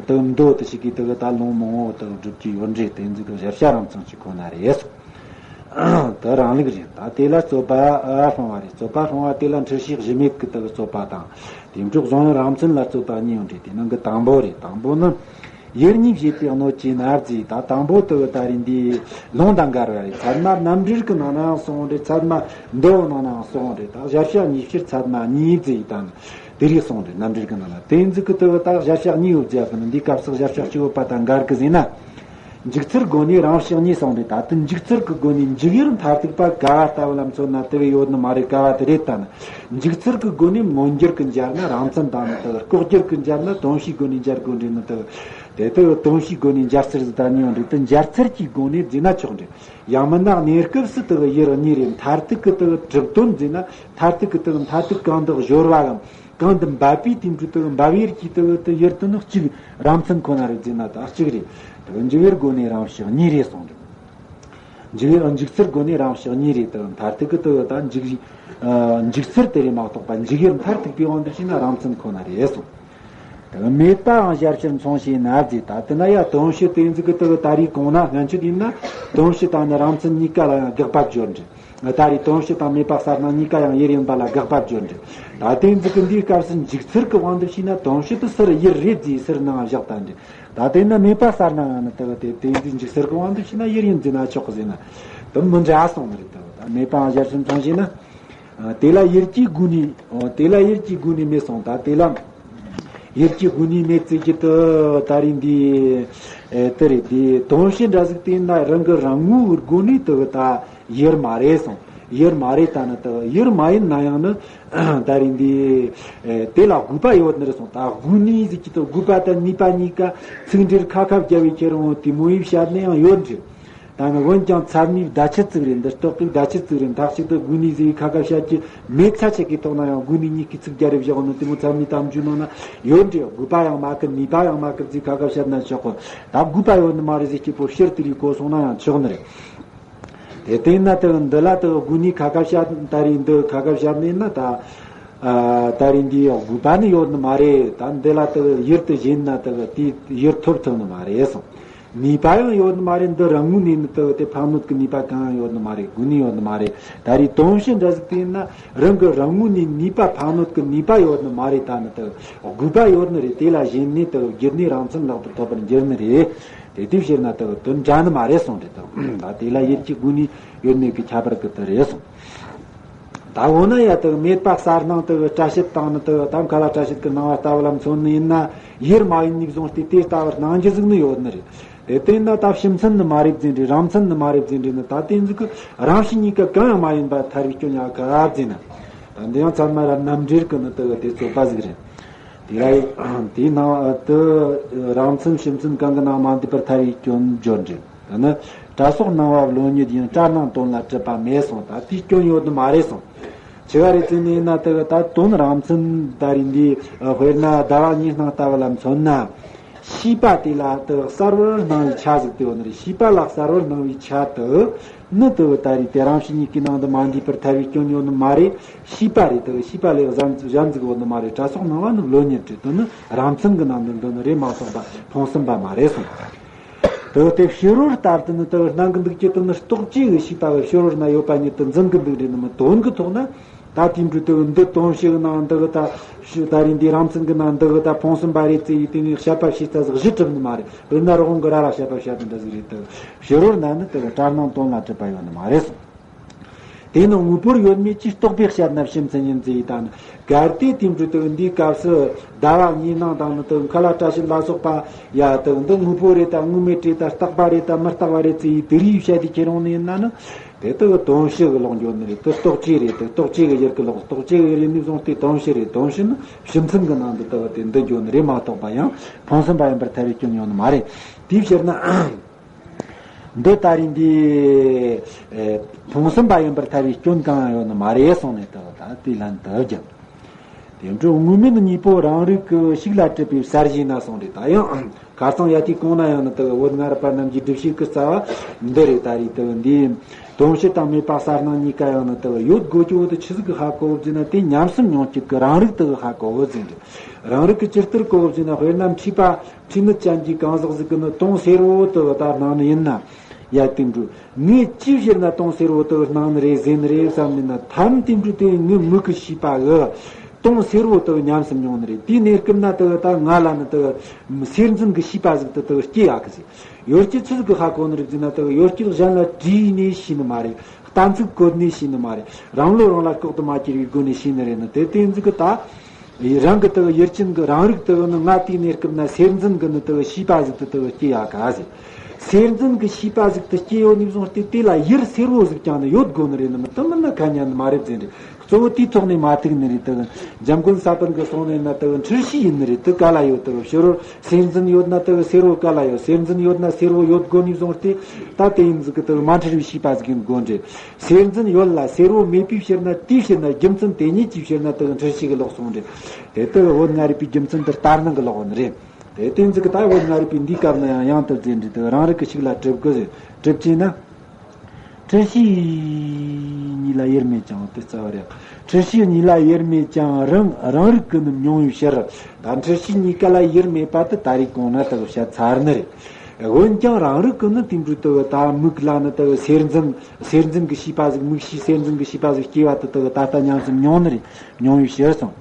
དེ་མདོ་དེ་ཞིག་གིས་དེ་ད་ལུང་མང་བོ་དེ་སྒྲུབ་ཀྱི་ཡོད་འདྲ། དེ་འཛིན་དུ་གཞལ་བྱ་རང་མཚན་གཅིག་ཁོ་ན་རེད་གསུངས། དེ་རང་ལུགས་རེད། ད་དེ་ལ་རྩོད་པ་སྤང་བ་རེད། རྩོད་པ་སྤང་བ་དེ་ལ་འཁྲུལ་ཤེས་གཞི་མེད་ཀྱི་དེ་གི་རྩོད་པ་དང་། དེ་འཕྲོ་གཟུང་ཡུལ་རང་མཚན་ལ་རྩོད་པ་གཉིས་ཡོད་འདྲ། དེ་ནང་གི་དང་པོ་རེད། དང་པོ་ནི་ཡུལ་གཉིས་བྱེད་པའི་གནོད་ཅེ་ན་ཟེར། ད་དང་པོ་དེ་གི་ད་རེས་འདི་ལུང་དང་འགལ་བ་རེད། ཚད་མ་རྣམ་འགྲེལ་གྱི་ནང་ནའང་གསུངས་འདྲ། ཚད་མ་མདོ་ནང་ནའང་གསུངས་འདྲ། ད་གཞལ་བྱ་གཉིས་ཕྱིར་ཚད་མ་གཉིས་ཟེར། ད་ནི་དེ་རིགས་གསུངས་འདྲ། རྣམ་འགྲེལ་གྱི་ནང་ན། དེ་འཛིན་གྱི་དེ་གི་ད་གཞལ་བྱ་གཉིས་ཡོད་ཟེར་གི་ནི་འདིའི་སྐབས་སུ་གཞལ་བྱ་གཅིག་ཡོད་པ་དང་འགལ་གི་ཟེར་ན། འཇུག་ཚུལ་སྒོ་ནས་རང་བཞག་གཉིས་གསུངས་རེད། ད་དེ་འཇུག་ཚུལ་གྱི་སྒོ་ནས་འཇུག་ཡུལ་མཐར་ཐུག་པ་ག་བ་ལྟ་བུ་ལ་མཚོན་ན་དེ་བས་ཡོད་ནི་མ་རེད། ག་བ་དེ་རེད། ད་ནི་འཇུག་ཚུལ་གྱི་སྒོ་ནས་མངོན་གྱུར་གྱི་འཇལ་ན་རང་མཚན་དང་ནི་དེ་ལྐོག་གྱུར་གྱི་འཇལ་ན་དོན་བྱའི་སྒོ་ནས་འཇལ་དགོས་འདྲ་ནི་དེ། དེ་དེ་དོན་བྱའི་སྒོ་ནས་འཇལ་ཚུལ་ཟིག་ད་ནི་ཡོད་འདྲ། དེ་འཇལ་ཚུལ་གྱི་སྒོ་ནས་བརྫིས་ན་ཆོག་འདྲ། ཡང་མིན་ན་གནས་སྐབས་སུ་དེ་ཡུལ་གཉིས་རེད། མཐར་ཐུག་གི་དེ་གྲུབ་དོན་བརྫིས་ན་མཐར་ཐུག་གི་དེ་མཐར་ཐུག་གང་དུ་སྦྱོར་བའམ། གང་དུ་འབབ་པའི་དེ་འདྲ་དེ་འབབ་ཡུལ་གྱི་དེ་དེ་ཡུལ་དེ་ནི་གཅིག་རང་མཚན་ཁོ་ན་རེད་བརྫིས་ན་ད་གཅིག་རེད། དེ་འཇུག་ཡུལ་སྒོ་ནས་རང་བཞག་གཉིས་རེད་གསུངས་རེད། འཇུག་ཡུལ་འཇུག་ཚུལ་སྒོ་ནས་རང་བཞག་གཉིས་རེད། དེ་མཐར་ཐུག་གི་དེ་ད་འཇུག་ཨ་འཇུག་ཚུལ་དེ་རེད་མ་གཏོགས་པ་འཇུག་ཡུལ་མཐར་ཐུག་པའི་དབང་དུ་བྱས་ན་རང་མཚན་ཁོ་ན་རེད་གསུངས། དེ་མེད་པའང་ཞལ་ཕྱིར་མཚུངས་ཞེ་ན་ཟེར། ད་དེ་ན་ཡ་དོན་བྱེད་དེ་ཟིག་གི་དེ་གི་ད་རེས་གོང་ན་སྔན་ཆད་ཡིན་ན་དོན་བྱེད་དང་ནི་རང་མཚན་གཉིས་ཀ་ལ་ཡང་དགག་པ་བརྗོད་འདྲི། ད་རེས་དོན་བྱེད་དང་མེད་པ་གསལ་སྣང་གཉིས་ཀ་ཡང་ཡུལ་ཡིན་པ་ལ་དགག་པ་བརྗོད་འདྲི། ད་དེ་ཟིག་གི་འདིའི་སྐབས་སུ་འཇུག་ཚུལ་གི་དབང་དུ་བྱས་ན་དོན་བྱེད་དུ་སུ་རུ་ཡུལ་རེད་ཟེར་སུ་རུ་ནང་བཞག་ད་འདྲི། ད་དེ་ན་མེད་པ་གསལ་སྣང་ཡང་ནི་དེ་གི་དེ་དེ་ཟིག་འཇུག་ཚུལ་གི་དབང་དུ་བྱས་ན་ཡུལ་ཡིན་ཟེར་ན་ཆོག་གི་ཟེར་ན་དེ་མི་འདྲ་སོང་ནི་རེད། ད་མེད་པའང་ཞལ་ཕྱིར་མཚུངས་ཞེ་ན། ཨ། དེ་ལ་ཡུལ་གྱི་སྒོ་ནས། ཨོ། དེ་ལ་ཡུལ་གྱི་སྒོ་ནས་མེད་སོང་། ད་དེ་ལ་ཡུལ་གྱི་སྒོ་ནས་མེད་ཚེ་གི་དེ་ད་རེས་འདི། ཨེ། དེ་རེད། དེ་དོན་བྱེད་འདྲ་ཟིག་དེ་ན་རང་གི་རང་ངོ་བོའི་སྒོ་ནས་དེ་གི་ད་ཡུལ་མ་རེད་སོང་། ཡུལ་མ་རེད། ད་ནི་དེ་གི་ཡུལ་མ་ཡིན་ན་ཡང་ནི་ད་རེས་འདི། ཨེ། དེ་ལ་དགོས་པ་ཡོད་ནི་རེད་སོང་། ད་དགོས་ནི་ཟིག་གི་དེ་དགོས་པ་དང་ནུས་པ་གཉིས་ཀ་ཚིག་འགྲེལ་ཁ་ཁ་བརྒྱབ་པའི་ཁྱེད་རང་དེ་མོ་ཡིས་བཤད་ནི་ཡང་ཡོད་འདྲི། ད་ནི་འོན་ཀྱང་ཚད་མའི་བརྡ་ཆད་ཅིག་རེད། འདི་རྟོག་པའི་བརྡ་ཆད་ཅིག་རེད། མཐའ་གཅིག་ཏུ་དགོས་ནི་ཟེར་བའི་ཁ་ཁ་བཤད་ཀྱི་མེད་ཚ་ཆད་ཀྱི་ཐོག་ན་ཡང་དགོས་ནི་གཉིས་ཀྱི་ཚིག་རྒྱ་རེ་བཞག་ནི་དེ་མོ་ཚད་མའི་གཏམ་རྒྱུད་ནང་ན་ཡོད་འདྲི། དགོས་པ་ཡང་མ་ཁུར་ནུས་པ་ཡང་མ་ཁུར་ཟེར་ཁ་ཁ་བཤད་ན་ཆོག་གོ། ད་དགོས་པ་ཡོད་ནི་མ་རེད་ཟེར་སྐྱེས་པོ་ཕྱིར་དེ་རིགས་གོ་སོང་ན་ཡང་ཆོག་ནི་རེད། དེ་བལྟས་ན་དེ་འདི་ལ་དེ་དགོས་ནི་ཁ་ཁ་བཤད། ད་རེས་འདི་ཁ་ཁ་བཤད་ནི་ན་ད། ཨ། ད་རེས་འདི་དགོས་པ་ནི་ཡོད་ནི་མ་རེད། ད་འདི་ལ་དེ་ཡུལ་དུ་བཞེད་ན་དེ་དེ་ཡུལ་ཐོབ་ཐུབ་ནི་མ་རེད་སོང་། ནུས་པ་ཡང་ཡོད་ནི་མ་རེད། འདི་རང་ངོས་ནས་ནི་དེ་དེ་ཕན་གནོད་ཀྱི་ནུས་པ་གང་ཡང་ཡོད་ནི་མ་རེད། དགོས་ནི་ཡོད་ནི་མ་རེད། ད་རེས་དོན་བྱེད་འདྲ་ཟིག་དེ་ཡིན་ན་རང་གི་རང་ངོས་ནས་ནུས་པ་ཕན་གནོད་ཀྱི་ནུས་པ་ཡོད་ནི་མ་རེད། ད་ནི་དེ་དགོས་པ་ཡོད་ནི་རེད། དེ་ལ་ཞེན་ནས་དེ་བསྒྱུར་ནས་རང་མཚན་ལེགས་པར་ཐོབ་པར་འགྱུར་ནི་རེད། དེ་དེ་བྱས་ན་དེ་དོན་འདྲ་ནི་མ་རེད་སོང་རེད། དེ་ད་དེ་ལ་ཡུལ་གྱི་སྒོ་ནས་ཡོད་མེད་ཀྱི་ཁྱད་པར་གྱི་དེ་རེད་སོང་། ད་འོ་ན་ཡ་དེ་མེད་པ་གསལ་སྣང་དེ་བཀྲ་ཤིས་དང་ནི་དེ་ད་མཁའ་ལ་བཀྲ་ཤིས་ཀྱི་སྣང་བ་ལྟ་བུ་ལ་མཚོན་ནི་ཡིན་ན་ཡུལ་མ་ཡིན་ནི་བཟུང་སྟེ་དེ་ལྟ་བུར་སྣང་རྒྱུ་ཟིག་ནི་ཡོད་ནི་རེད། དེ་བལྟས་ན་ད་ཕྱི་མཚན་ནི་མ་རེད་ཟེར་འདྲི། རང་མཚན་ནི་མ་རེད་ཟེར་འདྲི་ནི། ད་དེ་ཟིག་གི་རང་བཞིན་གཉིས་ཀ་གང་ཡང་མ་ཡིན་པ་ཐལ་བའི་སྐྱོན་ཡང་ག་ཟེར་ན། ད་འདི་ཡང་ཚད་མ་ར་རྣམ་འགྲེལ་གྱི་ནི་དེ་དེ་རྩོད་པ་ཟིག་རེད། དེ་ལ་དེའི་ནང་དུ་རང་མཚན་ཕྱི་མཚན་གང་གི་ནང་མ་འདུས་པར་ཐལ་བའི་སྐྱོན་བརྗོད་འདྲི། དེ་ནི་སྒྲ་སོགས་སྣང་བ་བློ་ཉིད་ཡིན། སྒྲ་སྣང་དོན་ལ་གྲུབ་པ་མེད་གསུངས། ད་དེའི་སྐྱོན་ཡོད་ནི་མ་རེད་གསུངས། ཆི་ག་རེད་ཟེར་ནས་ན་དེ་ད་དོན་རང་མཚན་ད་རེས་འདི་དཔེར་ན་ཟླ་བ་གཉིས་སྣང་ལྟ་བུ་ལ་མཚོན་ན། ཤེས་པ་དེ་ལ་དེ་གསལ་བོར་སྣང་བའི་ཆ་ཟིག་དེ་ཡོད་ནི་རེད། ཤེས་པ་ལ་གསལ་བོར་སྣང་བའི་ཆ་དེ་ནི་དེ་ད་རེས་དེ་རང་བཞིན་གཉིས་ཀྱི་ནང་དུ་མ་འདུས་པར་ཐལ་བའི་སྐྱོན་ཡོད་ནི་མ་རེད། ཤེས་པ་རེད། དེ་ཤེས་པ་ལས་གཞན་གཞན་ཟིག་ཡོད་ནི་མ་རེད། སྒྲ་སོགས་སྣང་བ་ནི་བློ་ཉིད་རེད། དེ་ནི་རང་མཚན་གྱི་ནང་དུ་འདུ་ནི་རེད་མ་གཏོགས་པ་ཕུང་གསུམ་པ་མ་རེད་གསུངས། དེ་དེ་ཕྱི་རོལ་ལྟར་དུ་ནི་དེ་སྣང་གི་འདུག་ཀྱི་དེ་ནི་རྟོག་བཅས་ཀྱི་ཤེས་པ་གི་ཕྱི་རོལ་ན་ཡོད་པ་ཉིད་དུ་འཛིན་གི་འདུག་རེད་ནི་མི་དོན་གྱི་ཐོག་ན། ད་དེ་འདྲ་དེ་འདི་དོན་ཞིག་ནང་འདི་གི་ད་ཞི་ད་རིང་འདི་རང་མཚན་གྱི་ནང་འདི་གི་ད་ཕུང་གསུམ་པ་རེད་ཟེར་ཡི་དེ་ནི་བཤད་པ་བྱས་ཚ་ཟིག་གཞི་གྲུབ་ནི་མ་རེད། དཔེར་ན་རོགས་གི་ར་ལ་བཤད་པ་བཤད་དེ་འདྲ་ཟིག་རེད། དེ་ཕྱི་རོལ་ན་ནི་དེ་གི་སྒྲ་སྣང་དོན་ལ་གྲུབ་པ་ཡོད་ནི་མ་རེད་གསུངས། དེ་ནི་དངོས་པོར་ཡོད་མེད་ཀྱི་རྟོག་པས་བཤད་ན་ཕྱི་མཚན་ཡིན་ཟེར་ཡི་ད་ནི་གལ་ཏེ་དེ་འདྲ་དེ་འདིའི་སྐབས་སུ་ཟླ་བ་གཉིས་སྣང་དང་ནི་དེ་མཁའ་ལ་བཀྲ་ཤིས་ལ་སོགས་པ་ཡ་དེ་འདི་དངོས་པོ་རེད་ད་དངོས་མེད་རེད་ད་རྟག་པ་རེད་ད་མི་རྟག་པ་རེད་ཟེར་ཡི་དེ་རིགས་བཤད་དེ་ཁྱེར་ཡོང་ནི་ཡིན་ན་ནི། དེ་དག་དོན་ཕྱི་གི་ལོག་འགྱོ་ནི་རེད། དེ་རྟོག་བཅས་རེད། དེ་རྟོག་བཅས་གི་ཡུལ་གི་ལོག་རྟོག་བཅས་གི་ཡུལ་ཡིན་ནི་བཟུང་སྟེ་དོན་ཕྱི་རེད། དོན་ཕྱི་ནི་ཕྱི་མཚན་གི་ནང་དུ་དག་དེ་འདི་འགྱོ་ནི་རེད་མ་གཏོགས་པ་ཡང་ཕུང་གསུམ་པ་ཡིན་པར་ཐལ་བའི་སྐྱོན་ཡོད་ནི་མ་རེད། དེའི་ཕྱིར་ན་འདི་ད་རིང་འདི་ཨེ་ཕུང་གསུམ་པ་ཡིན་པར་ཐལ་བའི་སྐྱོན་གང་ཡང་ཡོད་ནི་མ་རེད་གསུངས་ནས་དག་ད་དེའི་ལན་དུ་བརྒྱབ། དེ་འཕྲོ་དངོས་མེད་གཉིས་པོ་རང་རིག་གི་ཤུགས་ལ་གྲུབ་པའི་གསལ་བྱེད་ན་གསུངས་རེད། ད་ཡང་ཁ་སང་ཡ་དེའི་གོང་ན་ཡང་ནི་དག་བོད་སྔ་རབས་པ་རྣམས་ཀྱི་སྒྲུབ་བྱེད་ཀྱི་རྩ་བ་འདི་རེད། ད་རེད་དག་འདི་དོན་བྱེད་དང་མེད་པ་གསལ་སྣང་གཉིས་ཀ་ཡང་ནི་དག་ཡོད་དགོས་ཀྱི་བོ་དེ་ཆི་ཟིག་གི་ཧ་གོ་བོ་ཟེར་ན་དེ་ཉམས་སུ་མྱོང་བྱེད་ཀྱི་རང་རིག་དག་ཧ་གོ་བོ་ཟེར་རེད། རང་རིག་གི་ཇི་ལྟར་གོ་བོ་ཟེར་ན་དཔེར་ན་མཁྲིས་པ་མཁྲིས་ནད་ཅན་གྱི་གང་ཟག་ཟིག་གི་ནི་དོན་སེར་བོ་དག་ད་སྣང་ནི་ཡིན་ན་ཡ་དེ་འགྲོ། ངས་ཅིའི་ཕྱིར་ན་དོན་སེར་བོ་དག་སྣང་ནི་རེད་ཟེར་ནི་རེད་བསམ་ནས་ན་ཐམ་དེ་འདྲ་དེ་ངའི་མིག་གི་ཤེས་པ་གི་དོན་སེར་བོ་དག་ཉམས་སུ་མྱོང་ནི་རེད། དེའི་གནས་སྐབས་ན་དག་ད་ང་ལ་ནི་དག་སེར་འཛིན་གི་ཤེས་པ་ཟིག་དེ་དག་སྐྱེ་ཡག་གི་ཟེར། ཡོད་ཀྱི་ཚུལ་གི་ཧ་གོ་ནི་རེད་ཟེར་ན་དག་ཡོད་ཀྱི་གཞན་ལ་དྲིས་ནས་ཤེས་ནི་མ་རེད། གཏན་ཚིགས་བཀོད་ནས་ཤེས་ནི་མ་རེད། རང་བློ་རང་ལ་ལྐོག་ཏུ་མ་གྱུར་བའི་སྒོ་ནས་ཤེས་ནི་རེད་ནི་དེ་དེ་ཟིག་གི་ད། རང་གི་དག་ཡུལ་ཅན་གྱི་རང་རིག་དག་ནི་ང་དེའི་གནས་སྐབས་ན་སེར་འཛིན་གྱི་ནི་དག་ཤེས་པ་ཟིག་ཏུ་དག་སྐྱེ་ཡག་ག་ཟེར། སེར་འཛིན་གྱི་ཤེས་པ་ཟིག་ཏུ་སྐྱེ་ཡོད་ནས་བཟུང་སྟེ་དེ་ལ་ཡུལ་སེར་བོ་ཟིག་ཀྱང་ནི་ཡོད་དགོས་ནི་རེད་ནི་མི་དེ་མིན་ན་ཁ་ཉན་ནི་མ་རེད་ཟེར་རེད། གཙོ་བོ་དེའི་ཐོག་ནས་མ་ཐུག་ནི་རེད། དག་འཇམ་མགོན་ས་པཎ་གྱི་གསུང་ནས་ན་དག་འཁྲུལ་ཤེས་ཡིན་ནི་རེད། དེ་ག་ལ་ཡོད། དག་ཕྱི་རོལ་སེར་འཛིན་ཡོད་ན་དག་སེར་བོ་ག་ལ་ཡོད། སེར་འཛིན་ཡོད་ན་སེར་བོ་ཡོད་དགོས་ནས་བཟུང་སྟེ་ད་དེ་ཡིན་ཟིག་གི་དག་མ་འཁྲུལ་བའི་ཤེས་པ་ཟིག་ཡིན་དགོས་རེད། སེར་འཛིན་ཡོད་ལ་སེར་བོ་མེད་པའི་ཕྱིར་ན་དེའི་ཕྱིར་ན་རྒྱུ་མཚན་དེ་ཉིད་ཀྱི་ཕྱིར་ན་དེ་འཁྲུལ་ཤེས་ཀྱི་ལོག་སོང་རེད། དེ་ལྟར་བོད་སྔ་རབས་པའི་རྒྱུ་མཚན་དེ་ལྟར་སྣང་གི་ལོག་ནི་རེད། དེ་དེ་ཚིག་གི་ད་བོད་སྔ་རབས་པའི་འདིའི་སྐབས་ན་ཡང་ཡང་དུ་བརྩིས་འདྲི་དེ་རང་རིག་གི་ཤུགས་ལ་གྲུབ་དགོས་ཟེར། གྲུབ་ཅེ་ན། འཁྲུལ་ཤེས་གཉིས་ལ་དབྱེར་མེད་ཀྱང་དེ་རྩ་བ་རེད། འཁྲུལ་ཤེས་གཉིས་ལ་དབྱེར་མེད་ཀྱང་རང་རང་རིག་གི་ནི་མྱོང་བའི་ཕྱིར། ད་འཁྲུལ་ཤེས་གཉིས་ཀ་ལ་དབྱེར་མེད་པ་དེ་ད་རེས་གོང་ན་དག་བཤད་ཚར་ནི་རེད། འོན་ཀྱང་རང་རིག་གི་ནི་དེ་འདྲའི་དག་ད་མིག་ལ་ནི་དག་སེར་འཛིན་སེར་འཛིན་གྱི་ཤེས་པ་ཟིག་མིག་ཤེས་སེར་འཛིན་གྱི་ཤེས་པ་ཟིག་སྐྱེ་བ་དེ་དག་ད་ལྟ་ཉམས་སུ་མྱོང་ནི་རེད། མྱོང་བའི་ཕྱིར་སོང་།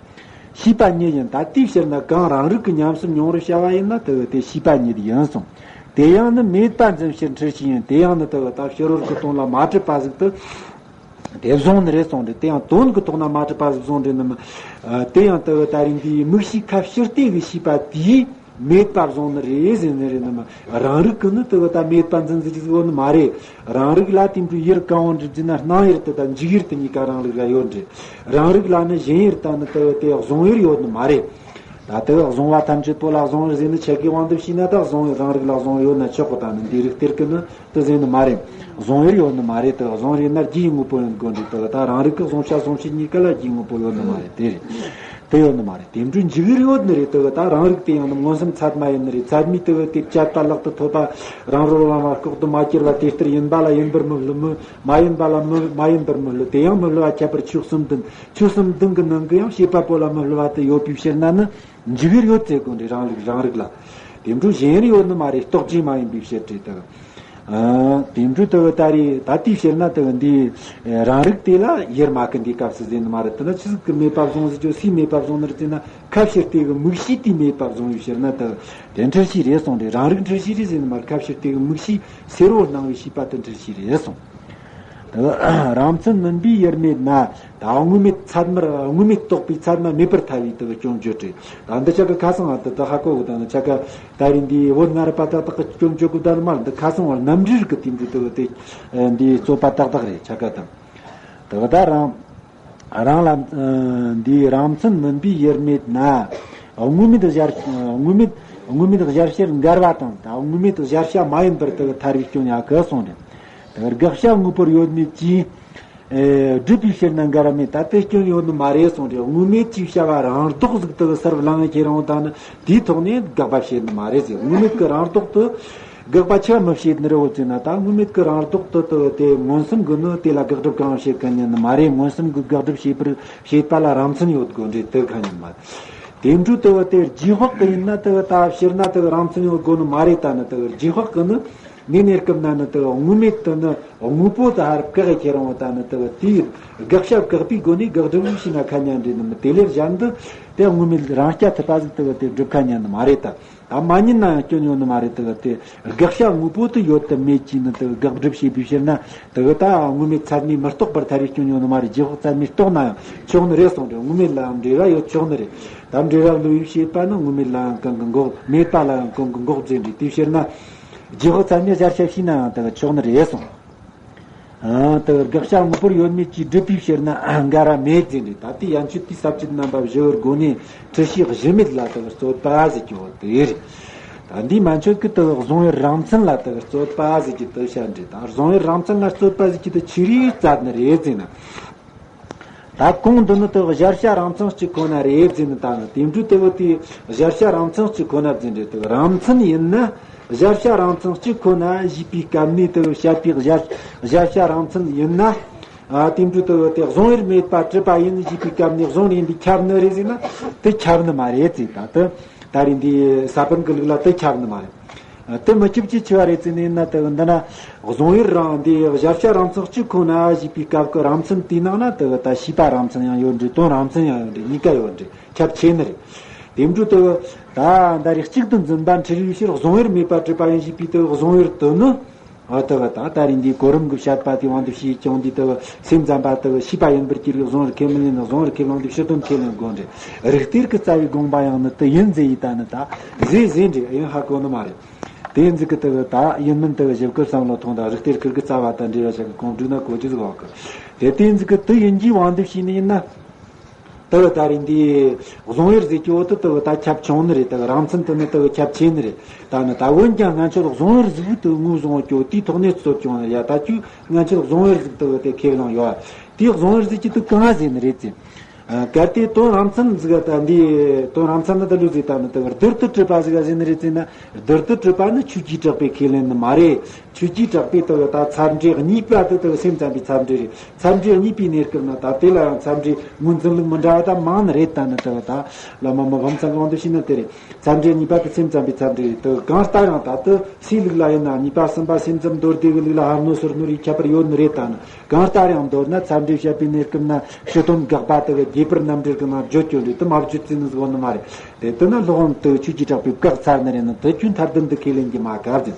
ཤེས་པ་ཉིད་ཡིན། ད་དེའི་ཕྱིར་ན་གང་རང་རིག་གི་ཉམས་སུ་མྱོང་བར་བྱ་བ་ཡིན་ན་དེ་དེ་ཤེས་པ་ཉིད་ཡིན་གསུངས། དེ་ཡང་ནི་མེད་པ་འཛིན་ཕྱིར་འཁྲུལ་ཤེས་ཡིན། དེ་ཡང་ནི་དེ་ད་ཕྱི་རོལ་གྱི་དོན་ལ་མ་གྲུབ་པ་ཟིག་ཏུ་དེ་བཟུང་ནི་རེད་གསུངས་ཏེ། དེ་ཡང་དོན་གྱི་ཐོག་ན་མ་གྲུབ་པ་ཟིག་བཟུང་དེ་ནི་མི། ཨ། དེ་ཡང་དེ་ད་རིང་འདིའི་མིག་ཤེས་ཁ་ཕྱིར་བལྟས་ཀྱི་ཤེས་པ་དེས་མེད་པ་བཟུང་ནི་རེད་ཟེར་ནི་རེད་ནི་མི། རང་རིག་གི་ནི་དེ་ད་མེད་པ་འཛིན་ཟིག་ཟིག་ཡོད་ནི་མ་རེད། རང་རིག་ལ་དེ་འདྲའི་དབྱེར་གང་བོ་འདྲི་རྒྱུ་ན། སྣང་དབྱེར་དེ་དང་འཇུག་དབྱེར་དེ་གཉིས་ཀ་རང་རིག་ལ་ཡོད་འདྲ། རང་རིག་ལ་ནི་ཞེན་དབྱེར་དང་ནི་དེ་དེ་གཟུང་དབྱེར་ཡོད་ནི་མ་རེད། ད་དེ་གཟུང་བ་ཐམས་ཅད་པོ་ལ་གཟུང་དབྱེར་ཟེར་ནི་ཆ་གི་དབང་དུ་བྱས་ན། ད་གཟུང་དབྱེར་རང་རིག་ལ་གཟུང་དབྱེར་ཡོད་ན་ཆོག་གི། ད་ནི་འདི་རིགས་གཏེར་གི་ནི་དེ་ཟེར་ནི་མ་རེད། གཟུང་དབྱེར་ཡོད་ནི་མ་རེད། དེ་གཟུང་དབྱེར་ཡིན་ན་རྒྱུའི་དངོས་པོ་ཡིན་དགོས་འདྲ། དེ་ད་རང་རིག་གི་གཟུང་བྱ་གཟུང་བྱེད་གཉིས་ཀ་ལ་རྒྱུའི་དངོས་པོ་ཡོད་ནི་མ་རེད། དེ་རེད། དེ་ཡོད་ནི་མ་རེད། དེ་འདྲའི་འཇུག་དབྱེར་ཡོད་ནི་རེད། དེ་ད་རང་རིག་དེ་ཡང་ནི་མངོན་སུམ་ཚད་མ་ཡིན་ནི་རེད། ཚད་མས་དེ་དེ་བཅད་པ་ལག་ཏུ་ཐོབ་པ། རང་རོལ་པ་ལ་ལྐོག་ཏུ་མ་གྱུར་པ་དེ་ལྟར་ཡིན་པ་ལ་ཡིན་པར་མི་སླུ། མི་མ་ཡིན་པ་ལ་མི་མ་ཡིན་པར་མི་སླུ། དེ་ཡང་མི་སླུ་བ་ཁྱད་པར་ཆོས་གསུམ་ལྡན། ཆོས་གསུམ་ལྡན་གྱི་ནང་གི་ཡང་བྱེད་པ་པོ་ལ་མི་སླུ་བ་དེ་ཡོད་པའི་ཕྱིར་ན་ནི་འཇུག་དབྱེར་ཡོད་ཟེར་དགོས་འདྲ། རང་རིག་རང་རིག་ལ། དེ་འདྲའི་ཞེན་དབྱེར་ཡོད་ནི་མ་རེད། རྟོག་བཅས་མ་ཡིན་པའི་ཕྱིར་ཏེ། ད་ཨ་དེ་འདྲའི་དེ་ད་རེད། ད་དེའི་ཕྱིར་ན་དེ་འདི་རང་རིག་དེ་ལ་དབྱེར་མ་གི་འདི་སྐབས་སུ་ཟེར་ནི་མ་རེད། དེ་ན་ཆི་ཟིག་གི་མེད་པ་བཟུང་ཟེར་རྒྱུ། སུས་མེད་པ་བཟུང་ནི་རེད་ཟེར་ན། ཁ་ཕྱིར་བལྟས་གི་མིག་ཤེས་དེས་མེད་པ་བཟུང་བའི་ཕྱིར་ན་དེ་དེ་འཁྲུལ་ཤེས་རེད་གསུངས་ཏེ། རང་རིག་འཁྲུལ་ཤེས་རེད་ཟེར་ནི་མ་རེད། ཁ་ཕྱིར་བལྟས་གི་མིག་ཤེས་སེར་བོ་སྣང་བའི་ཤེས་པ་དེ་འཁྲུལ་ཤེས་རེད་གསུངས། དེ་རང་མཚན་མིན་པའི་དབྱེར་མེད་ན། ད་དངོས་མེད་ཚད་མར་དངོས་མེད་རྟོགས་པའི་ཚད་མ་མེད་པར་ཐལ་བའི་དེ་སྐྱོན་བརྗོད་རེད། ད་འདི་ཆ་ག་ཁ་སང་བ་དེ་དེ་ཧ་གོ་གི། ད་ནི་ཆ་ག་ད་རིང་འདི་བོད་སྔ་རབས་པ་ཏག་ཏག་གི་སྐྱོན་བརྗོད་གི་ད་ནི་མ་རེད། འདི་ཁ་སང་བ་རྣམ་འགྲེལ་གི་དེ་འདི་དེ་དེ་འདི་རྩོད་པ་ཏག་ཏག་རེད། ཆ་ག་དང་དེ་ད་རང་རང་ལ་འདི་རང་མཚན་མིན་པའི་དབྱེར་མེད་ན། དངོས་མེད་གཞལ་དངོས་མེད་དངོས་མེད་གཞལ་བྱར་འགལ་བ་དང་། ད་དངོས་མེད་གཞལ་བྱ་མ་ཡིན་པར་དེ་ཐལ་བའི་སྐྱོན་ཡང་གི་གསུངས་རེད། དེ་དགག་བྱ་དངོས་པོར་ཡོད་མེད་ཀྱིས། ཨེ། སྒྲུབ་པའི་ཕྱིར་ན་འགལ་བ་མེད། ད་དེ་སྐྱོན་ཡོད་ནི་མ་རེད་གསུངས་རེད། དངོས་མེད་ཅེས་བྱ་བ་རང་ལྡོག་ཟིག་དེ་གི་སར་བླངས་ཁྱེར་འོང་ད་ནི་དེའི་ཐོག་ནས་དགག་པ་བྱེད་ནི་མ་རེད་ཟེར། དངོས་མེད་ཀྱི་རང་ལྡོག་ཏུ་དགག་པ་ཆ་མི་བྱེད་ནི་རེད་འོ་ཟེར་ན། ད་དངོས་མེད་ཀྱི་རང་ལྡོག་ཏུ་དེ་དེ་མངོན་སུམ་གྱིས་ནི་དེ་ལ་དགག་སྒྲུབ་གང་བྱེད་གི་ཉན་ནི་མ་རེད། མངོན་སུམ་གྱིས་དགག་སྒྲུབ་བྱེད་པར་བྱེད་པ་ལ་རང་མཚན་ཡོད་དགོས་འདྲ་དེ་ག་ཉན་མ་རེད། དེ་འདྲ་དེ་དེ་རྗེས་དཔག་གི་ཡིན་ན་དེ་ད་ཕྱིར་ན་དེ་རང་མཚན་ཡོད་དགོས་ནི་མ་རེད། ད་ནི་དེ་རྗེས་དཔག་གི་ནི། ནས་གནས་སྐབས་ན་ནི་དེ་དངོས་མེད་དུ་ནི་དངོས་པོ་དེ་ཧར་བཀག་ཁྱེར་འོང་ད་ནི་དེ་དེའི་དགག་བྱ་བཀག་པའི་སྒོ་ནས་དགག་སྒྲུབ་བྱས་ན་ཁ་ཉན་འདྲ་ནི་མི། དེ་ལས་གཞན་དུ་དེ་དངོས་མེད་རང་རྐྱ་ཐུབ་པ་ཟིག་དེ་དེ་སྒྲུབ་ཁ་ཉན་ནི་མ་རེད་ད། ད་མ་ཉན་ན་ཡང་སྐྱོན་ཡོད་ནི་མ་རེད། དེ་དེ་དགག་བྱ་དངོས་པོ་དེ་ཡོད་དམ་མེད་ཀྱིས་ནི་དེ་དགག་སྒྲུབ་བྱས་པའི་ཕྱིར་ན། དེ་ད་དངོས་མེད་ཚད་མས་མི་རྟོགས་པར་ཐལ་བའི་སྐྱོན་ཡོད་ནི་མ་རེད། རྗེས་དཔག་ཚད་མས་རྟོགས་ན་ཡང་ཆོག་ནི་རེད་གསུངས་རེད། དངོས་མེད་ལ་ཡང་འབྲེལ་བ་ཡོད་ཆོག་ནི་རེད། ད་འབྲེལ་བ་བསླུ་བའི་བྱེད་པ་ནི་དངོས་མེད་ལ་ཡང་གང་གི་འགོག་མེད་པ་ལ་ཡང་གང་གི་འགོག་ཟེར་འདྲ། དེའི་ཕྱིར་ན། རྗེས་དཔག་ཚད་མས་གཞལ་བྱ་བྱས་ན་ཡང་དེ་ཆོག་ནི་རེད་གསུངས། ཨ། དེ་དགག་བྱ་དངོས་པོར་ཡོད་མེད་ཀྱིས་སྒྲུབ་པའི་ཕྱིར་ན་འགལ་བ་མེད་ཟེར་འདྲ། ད་དེ་ཡན་ཆོད་དེའི་ས་བཅད་རྣམ་པ་བཞི་བོའི་སྒོ་ནས་འཁྲུལ་ཤེས་གཞི་མེད་ལ་དེ་རྩོད་པ་ཟེར་གྱི་བོ་དེ་རེད། ད་འདིའི་མན་ཆད་ཀྱི་དེ་གཟུང་བའི་རང་མཚན་ལ་དེ་རྩོད་པ་ཟེར་གྱི་དེ་བཤད་འདྲ། ད་གཟུང་བའི་རང་མཚན་ལ་རྩོད་པ་ཟེར་གྱི་དེ་ཆི་རིགས་རྩོད་ནི་རེད་ཟེར་ན། ད་གོང་དུ་ནི་དེ་གཞལ་བྱ་རང་མཚན་གཅིག་ཁོ་ན་རེད་ཟེར་ནི། ད་ནི་དེ་འདྲ་དེ་བོ་དེ་གཞལ་བྱ་རང་མཚན་གཅིག་ཁོ་ན་ཟེར་འདྲ། དེ་རང་མཚན་ཡིན་ན། གཞལ་བྱ་རང་མཚན་གཅིག་ཁོ་ན་ཞེས་པའི་སྐབས་ནས་དེ་བཤད་པའི་གཞལ་གཞལ་བྱ་རང་མཚན་ཡིན་ན། ཨ། དེ་འདྲ་དེ་བོ་དེ་གཟུང་དབྱེར་མེད་པ་གྲུབ་པ་ཡིན་ཞེས་པའི་སྐབས་ནས་གཟུང་དབྱེར་འདི་ཁྱབ་ནི་རེད་ཟེར་ན། དེ་ཁྱབ་ནི་མ་རེད་ཟེར། ད་དེ་ད་རེས་འདི་ས་པཎ་གྱི་ལུགས་ལ་དེ་ཁྱབ་ནི་མ་རེད། དེ་མི་ཁྱབ་ཀྱི་ཆེ་བ་རེད་ཟེར་ནས་ན། དེ་འདི་ན་གཟུང་དབྱེར་རང་འདི་གཞལ་བྱ་རང་མཚན་གཅིག་ཁོ་ན་ཞེས་པའི་སྐབས་ཀྱི་རང་མཚན་དེའི་ནང་ན་དེ་ད་ཤེས་པ་རང་མཚན་ཡང་ཡོད་འདྲ། དོན་རང་མཚན་ཡང་ཡོད་འདྲ། གཉིས་ཀ་ཡོད་འདྲ། ཁྱབ་ཆེ་ནི་རེད། དེ་འདྲ་དེ་ད་ད་རེས་གཅིག་ཏུ་འཛིན་པ་འཁྲུལ་བའི་ཕྱིར་གཟུང་དབྱེར་མེད་པ་གྲུབ་པ་ཡིན་ཞེས་པའི་དེ་གཟུང་དབྱེར་དེ་ནི། ཨ། དེ་ད་ད་རེས་འདི་གོ་རིམ་གྱི་བཤད་པ་དེའི་དབང་དུ་བྱས་ཀྱང་འདི་དེ་སེམས་ཙམ་པ་དེ་ཤེས་པ་ཡིན་པར་གྱུར་པའི་གཟུང་དབྱེར་ཁས་མི་ལེན་ནོ། གཟུང་དབྱེར་ཁས་བླངས་ཏེ་ཕྱི་དོན་ཁས་ལེན་དགོས་འདྲ། རིགས་གཏེར་གྱི་རྩ་བའི་དགོངས་པ་ཡང་ནི་དེ་ཡིན་ཟེར་ཡི་ད་ནི་ད་ཟེར་ཟེར་འདྲ་ཡང་ཧ་གོ་ནི་མ་རེད། དེ་ཡིན་ཟིག་གི་དེ་ད་ཡིན་མིན་དེ་ཞིབ་ཀྱི་བསམ་བློ་ཐོངས་དང་། རིགས་གཏེར་ཁིར་གི་རྩ་བ་དང་འབྲེལ་བ་བྱ་གི་གོང་བསྒྲིགས་ན་གོ་རྒྱུ་ཟིག་ཡོད་གི། དེ་དེ་ཡིན་ཟིག་གི་དེ་ཡིན་གྱི་དབང་དུ་བྱས་ནི་ཡིན་ན། དེ་ད་རེས་འདི་གཟུང་དབྱེར་ཟེར་གྱི་འོ་དེ་དེ་ད་ཁྱབ་ཆུང་ནི་རེད། དེ་རང་མཚན་དེ་ནི་དེ་ཁྱབ་ཆེ་ནི་རེད། ད་ནི་ད་འོན་ཀྱང་ང་ཚོར་གཟུང་དབྱེར་ཟིག་དེ་ངོས་བཟུང་གྱི་འོ་དེའི་ཐོག་ནས་རྩོད་ཀྱང་ཡ། ད་ཁྱོད་ང་ཚོར་གཟུང་དབྱེར་ཟིག་དེ་དེ་ཁས་བླངས་ཡོད། དེ་གཟུང་དབྱེར་ཟེར་གྱི་དེ་གང་ཟེར་ནི་རེད་ཟེར། གལ་ཏེ་དོན་རང་མཚན་ཟིག་ད་འདི་དོན་རང་མཚན་ནི་ད་ལུས་ཟིག་ད་ནི་ད་བརྡར་དུ་གྲུབ་པ་ཟིག་ཟེར་ནི་རེད་ཟེར་ན། བརྡར་དུ་གྲུབ་པ་ནི་ཆོས་ཀྱི་གྲགས་པའི་ཁས་ལེན་ནི་མ་རེད། ཆོས་ཀྱི་གྲགས་པའི་ད་ད་ཚད་འབྲས་གཉིས་པ་དེ་ད་སེམས་ཙམ་པའི་ཚད་འབྲས་རེད། ཚད་འབྲས་གཉིས་པའི་གནས་སྐབས་ན་ད་དེ་ལ་ཡང་ཚད་འབྲས་ངོས་འཛིན་ལུགས་མི་འདྲ་བ་ད་མང་ནི་རེད། ད་ནི་ད་ད་བླ་མ་མི་ཕམ་ཚང་གི་དབང་དུ་བྱས་ན་དེ་རེད། ཚད་འབྲས་གཉིས་པ་དེ་སེམས་ཙམ་པའི་ཚད་འབྲས་རེད། ད་གང་ལྟར་ཡང་ད་དེ་སའི་ལུགས་ལ་ཡིན་ན་གཉིས་པ་གསུམ་པ་སེམས་ཙམ་མདོ་སྡེ་གི་ལུགས་ལ་ཧ་ནོ་སོར་ནོ་རེ་ཁྱད་པར་ཡོད་ནི་རེད། ད་ནི་གང་ལྟར་ཡང་མདོར་ན་ཚད་འབྲས་བཤད་པའི་གནས་སྐབས་ན་ཕྱི་དོན་དགག་པ་དེ་གི་རྒྱས་པར་རྣམ་འགྲེལ་གི་ནང་བརྗོད་རྒྱུ་རེད། དེ་མ་བརྗོད་ཚེ་ནི་བཟོ་ནི་མ་རེད། དེ་ལྟ་ན་སློབ་དཔོན་དེ་ཆོས་ཀྱི་གྲགས་པས་བཀག་ཚར་ནི་རེད། ནི་དེ་ཆོས་མཐར་ལྡན་དུ་ཁས་ལེན་གྱི་མ་དགོས་ཟེར།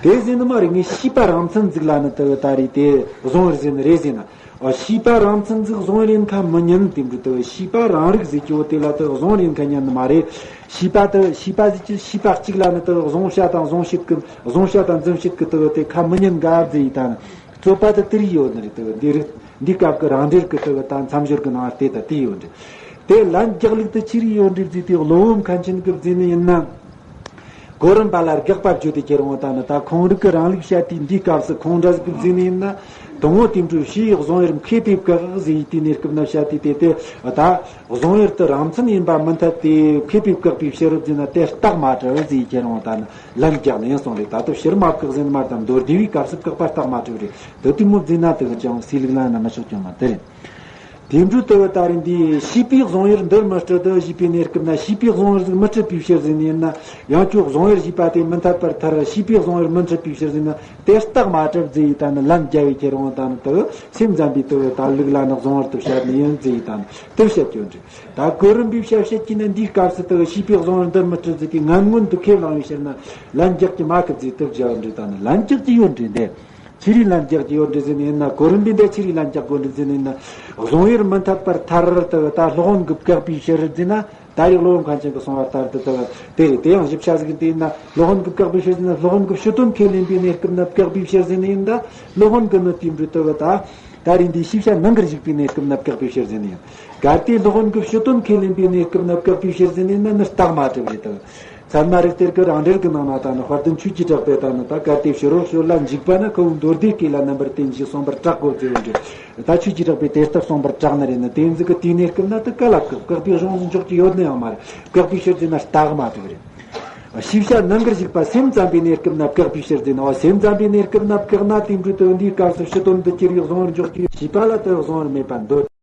དེ་ཟེར་ནི་མ་རེད། ངས་ཤེས་པ་རང་མཚན་ཟིག་ལ་ནི་དེ་ད་རེད་དེ་བཟུང་བར་ཟེར་ནི་རེད་ཟེར་ན། ཨ། ཤེས་པ་རང་མཚན་ཟིག་བཟུང་བར་ཡིན་ཁ་མི་ཉན། དེ་འདྲ་དེ་ཤེས་པ་རང་རིག་ཟེར་གྱི་བོ་དེ་ལ་དེ་བཟུང་བར་ཡིན་ཁ་ཉན་ནི་མ་རེད། ཤེས་པ་དེ་ཤེས་པ་ཟིག་གི་ཤེས་པ་གཅིག་ལ་ནི་དེ་བཟུང་བྱ་དང་བཟུང་བྱེད་ཀྱི་བཟུང་བྱ་དང་འཛིན་བྱེད་ཀྱི་དེ་དེ་ཁ་མི་ཉན་ག་ཟེར་ཡི་ད་ནི། རྩོད་པ་དེ་དེ་རིགས་ཡོད་ནི་རེད། དེ་འདི་རིགས་འདི་སྐབས་ཀྱི་རང་འགྲེལ་གྱི་དེ་དང་མཚམས་སྦྱོར་གྱི་ནང་དེ་ལྟ་དེ་ཡོད་འདྲ། དེ་ལན་རྒྱག་ལུགས་དེ་ཅི་རིགས་ཡོད་འདྲ་ཟེར་དུས་བློ་བུ་མཁན་ཆེན་གྱིས་བཟླས་ནི་ཡིན་ན། གོ་རིམ་པ་ལ་དགག་པ་བརྗོད་དེ་ཁྱེར་འོང་ད་ནི་ད་ཁོང་རིགས་ཀྱི་རང་ལུགས་བཤད་དུས་འདིའི་སྐབས་སུ་ཁོང་འདྲ་ཟིག་གིས་བཟླས་ནི་ཡིན་ན། དང་པོ་དེ་འདྲའི་ཕྱིའི་བཟུང་བར་མཁས་པས་བཀག་ཟེར་ཡི་དེའི་གནས་སྐབས་ན་བཤད་དུས་དེ་དེ་ད་བཟུང་བར་དེ་རང་མཚན་ཡིན་པ་མི་འཐད་དེ་མཁས་པས་བཀག་པའི་ཕྱིར་རོ་ཟེར་ན་དེ་རྟགས་མ་གྲུབ་ཟེར་ཡི་ཁྱེར་འོང་ད་ནི་ལན་རྒྱག་ནི་ཡིན་གསུངས་རེད། ད་ལྟ་ཕྱིར་མ་བཀག་ཟེར་ནི་མ་རེད། ད་མདོ་སྡེ་བའི་སྐབས་སུ་བཀག་པ་རྟགས་མ་གྲུབ་རེད། དེ་དེ་མོ་བཟླས་ན་དེ་གི་ཅང་སའི་ལུགས་ལ་ན་མི་ཆོག་ཀྱང་མ་དེ་རེད། དེ་འཕྲོས་དུ་ད་རེས་འདི་ཤེས་པས་བཟུང་བར་འདིར་མི་སྤྲད་དོ་ཞེས་པའི་གནས་སྐབས་ན་ཤེས་པས་བཟུང་བར་ཟིག་མི་སྤྲད་པའི་ཕྱིར་ཟེར་ནི་ཡིན་ན། ཡང་ཁྱོད་བཟུང་བར་ཞེས་པ་དེ་མི་འཐད་པར་ཐལ། ཤེས་པས་བཟུང་བར་མི་འཕྲད་པའི་ཕྱིར་ཟེར་ན་དེ་རྟགས་མ་གྲུབ་ཟེར་ཡི་ད་ནི་ལན་རྒྱག་པའི་ཁྱེར་འོང་ད་ནི་དེ་སེམས་ཙམ་པའི་དེ་ད་ལུགས་ལ་ནི་བཟུང་བར་དུ་བཤད་ནི་ཡིན་ཟེར་ཡི་ད་ནི་དེ་བཤད་རྒྱུ་འདྲ། ད་གོ་རིམ་པའི་བཤད་བཤད་ཀྱི་ནི་འདིའི་སྐབས་སུ་དེ་ཤེས་པས་བཟུང་བར་འདིར་མི་སྤྲད་ཟེར་དེ་ངན་ངོན་དུ་ཁས་བླངས་པའི་ཕྱིར་ན་ལན་རྒྱག་གི་མ་གི་ཟེར་དེ་བརྗོད་འདྲ། ད་ནི་ལན་རྒྱག་གི་ཡོད་འདྲ་འདི། ཅི་རིགས་ལན་རྒྱག་གི་ཡོད་འདྲ་ཟེར་ནི་ཡིན་ན། གོ་རིམ་པས་འདི་ཅི་རིགས་ལན་རྒྱག་དགོས་འདྲ་ཟེར་ནི་ཡིན་ན། བཟུང་བར་མི་འཐད་པར་ཐལ། དེ་ད་སློབ་དཔོན་གྱིས་བཀག་པའི་ཕྱིར་ཟེར་ན། ད་རེས་སློབ་དཔོན་མཁན་ཆེན་གྱིས་གསུངས་པ་ལྟར་དུ་དེ་དེ་ཡང་ཞིབ་ཆ་ཟིག་དེ་ཡིན་ན། སློབ་དཔོན་གྱིས་བཀག་པའི་ཕྱིར་ཟེར་ན་སློབ་དཔོན་གྱིས་ཕྱི་དོན་ཁས་ལེན་པའི་གནས་སྐབས་ན་བཀག་པའི་ཕྱིར་ཟེར་ནི་ཡིན་ད། སློབ་དཔོན་གྱིས་ནི་དེ་འདྲ་དེ་ད། ད་རེས་འདི་ཤེས་བྱ་ནང་གར་ཞུགས་པའི་གནས་སྐབས་ན་བཀག་པའི་ཕྱིར་ཟེར་ནི་ཡིན། གལ་ཏེ་སློབ་དཔོན་གྱིས་ཕྱི་དོན་ཁས་ལེན་པའི་གནས་སྐབས་ན་བཀག་པའི་ཕྱིར་ཟེར་ནི་ཡིན་ན་ནི་རྟགས་མ་གྲུབ་རེད་དོ། ཚད་མ་རིགས་གཏེར་གྱི་རང་འགྲེལ་གྱི་ནང་ན་ད་ནི་དཔལ་ལྡན་ཆོས་ཀྱི་གྲགས་པས་ད་ནི་ད་གལ་ཏེ་ཕྱི་རོལ་ཕྱོགས་ལ་འཇུག་པ་ན་ཁོ་བོ་མདོ་སྡེ་སྐད་ལ་རྣམ་པར་བརྟེན་ཞེས་གསུངས་པར་གྲག་གོ་ཟེར་བ་འདྲ། ད་ཆོས་ཀྱི་གྲགས་པས་དེ་ལྟར་གསུངས་པར་གྲག་ནི་རེད་ན། དེ་ཡིན་ཟིག་གི་དེའི་གནས་སྐབས་ན་དེ་ག་ལ་བཀག་བཀག་པའི་གཞུང་ཟིག་འཇོག་རྒྱུ་ཡོད་ནི་ཡང་མ་རེད། བཀག་པའི་ཕྱིར་ཟེར་ན་རྟགས་མ་གྲུབ་རེད། ཤེས་བྱ་ནང་གར་ཞུགས་པ་སེམས་ཙམ་པའི་གནས་སྐབས་ན་བཀག་པའི་ཕྱིར་ཟེར་ན། འོ་སེམས་ཙམ་པའི་གནས་སྐབས་ན་བཀག་ན་དེ་འདྲའི་དོན་འདིའི་སྐབས་སུ་ཕྱི་དོན་དུ་གྱུར་པའི་བཟུང་བར་འཇོག་རྒྱུ་ཞེས་པ་ལ་དེ་བཟུང་བར་མེད་པར་འདོད།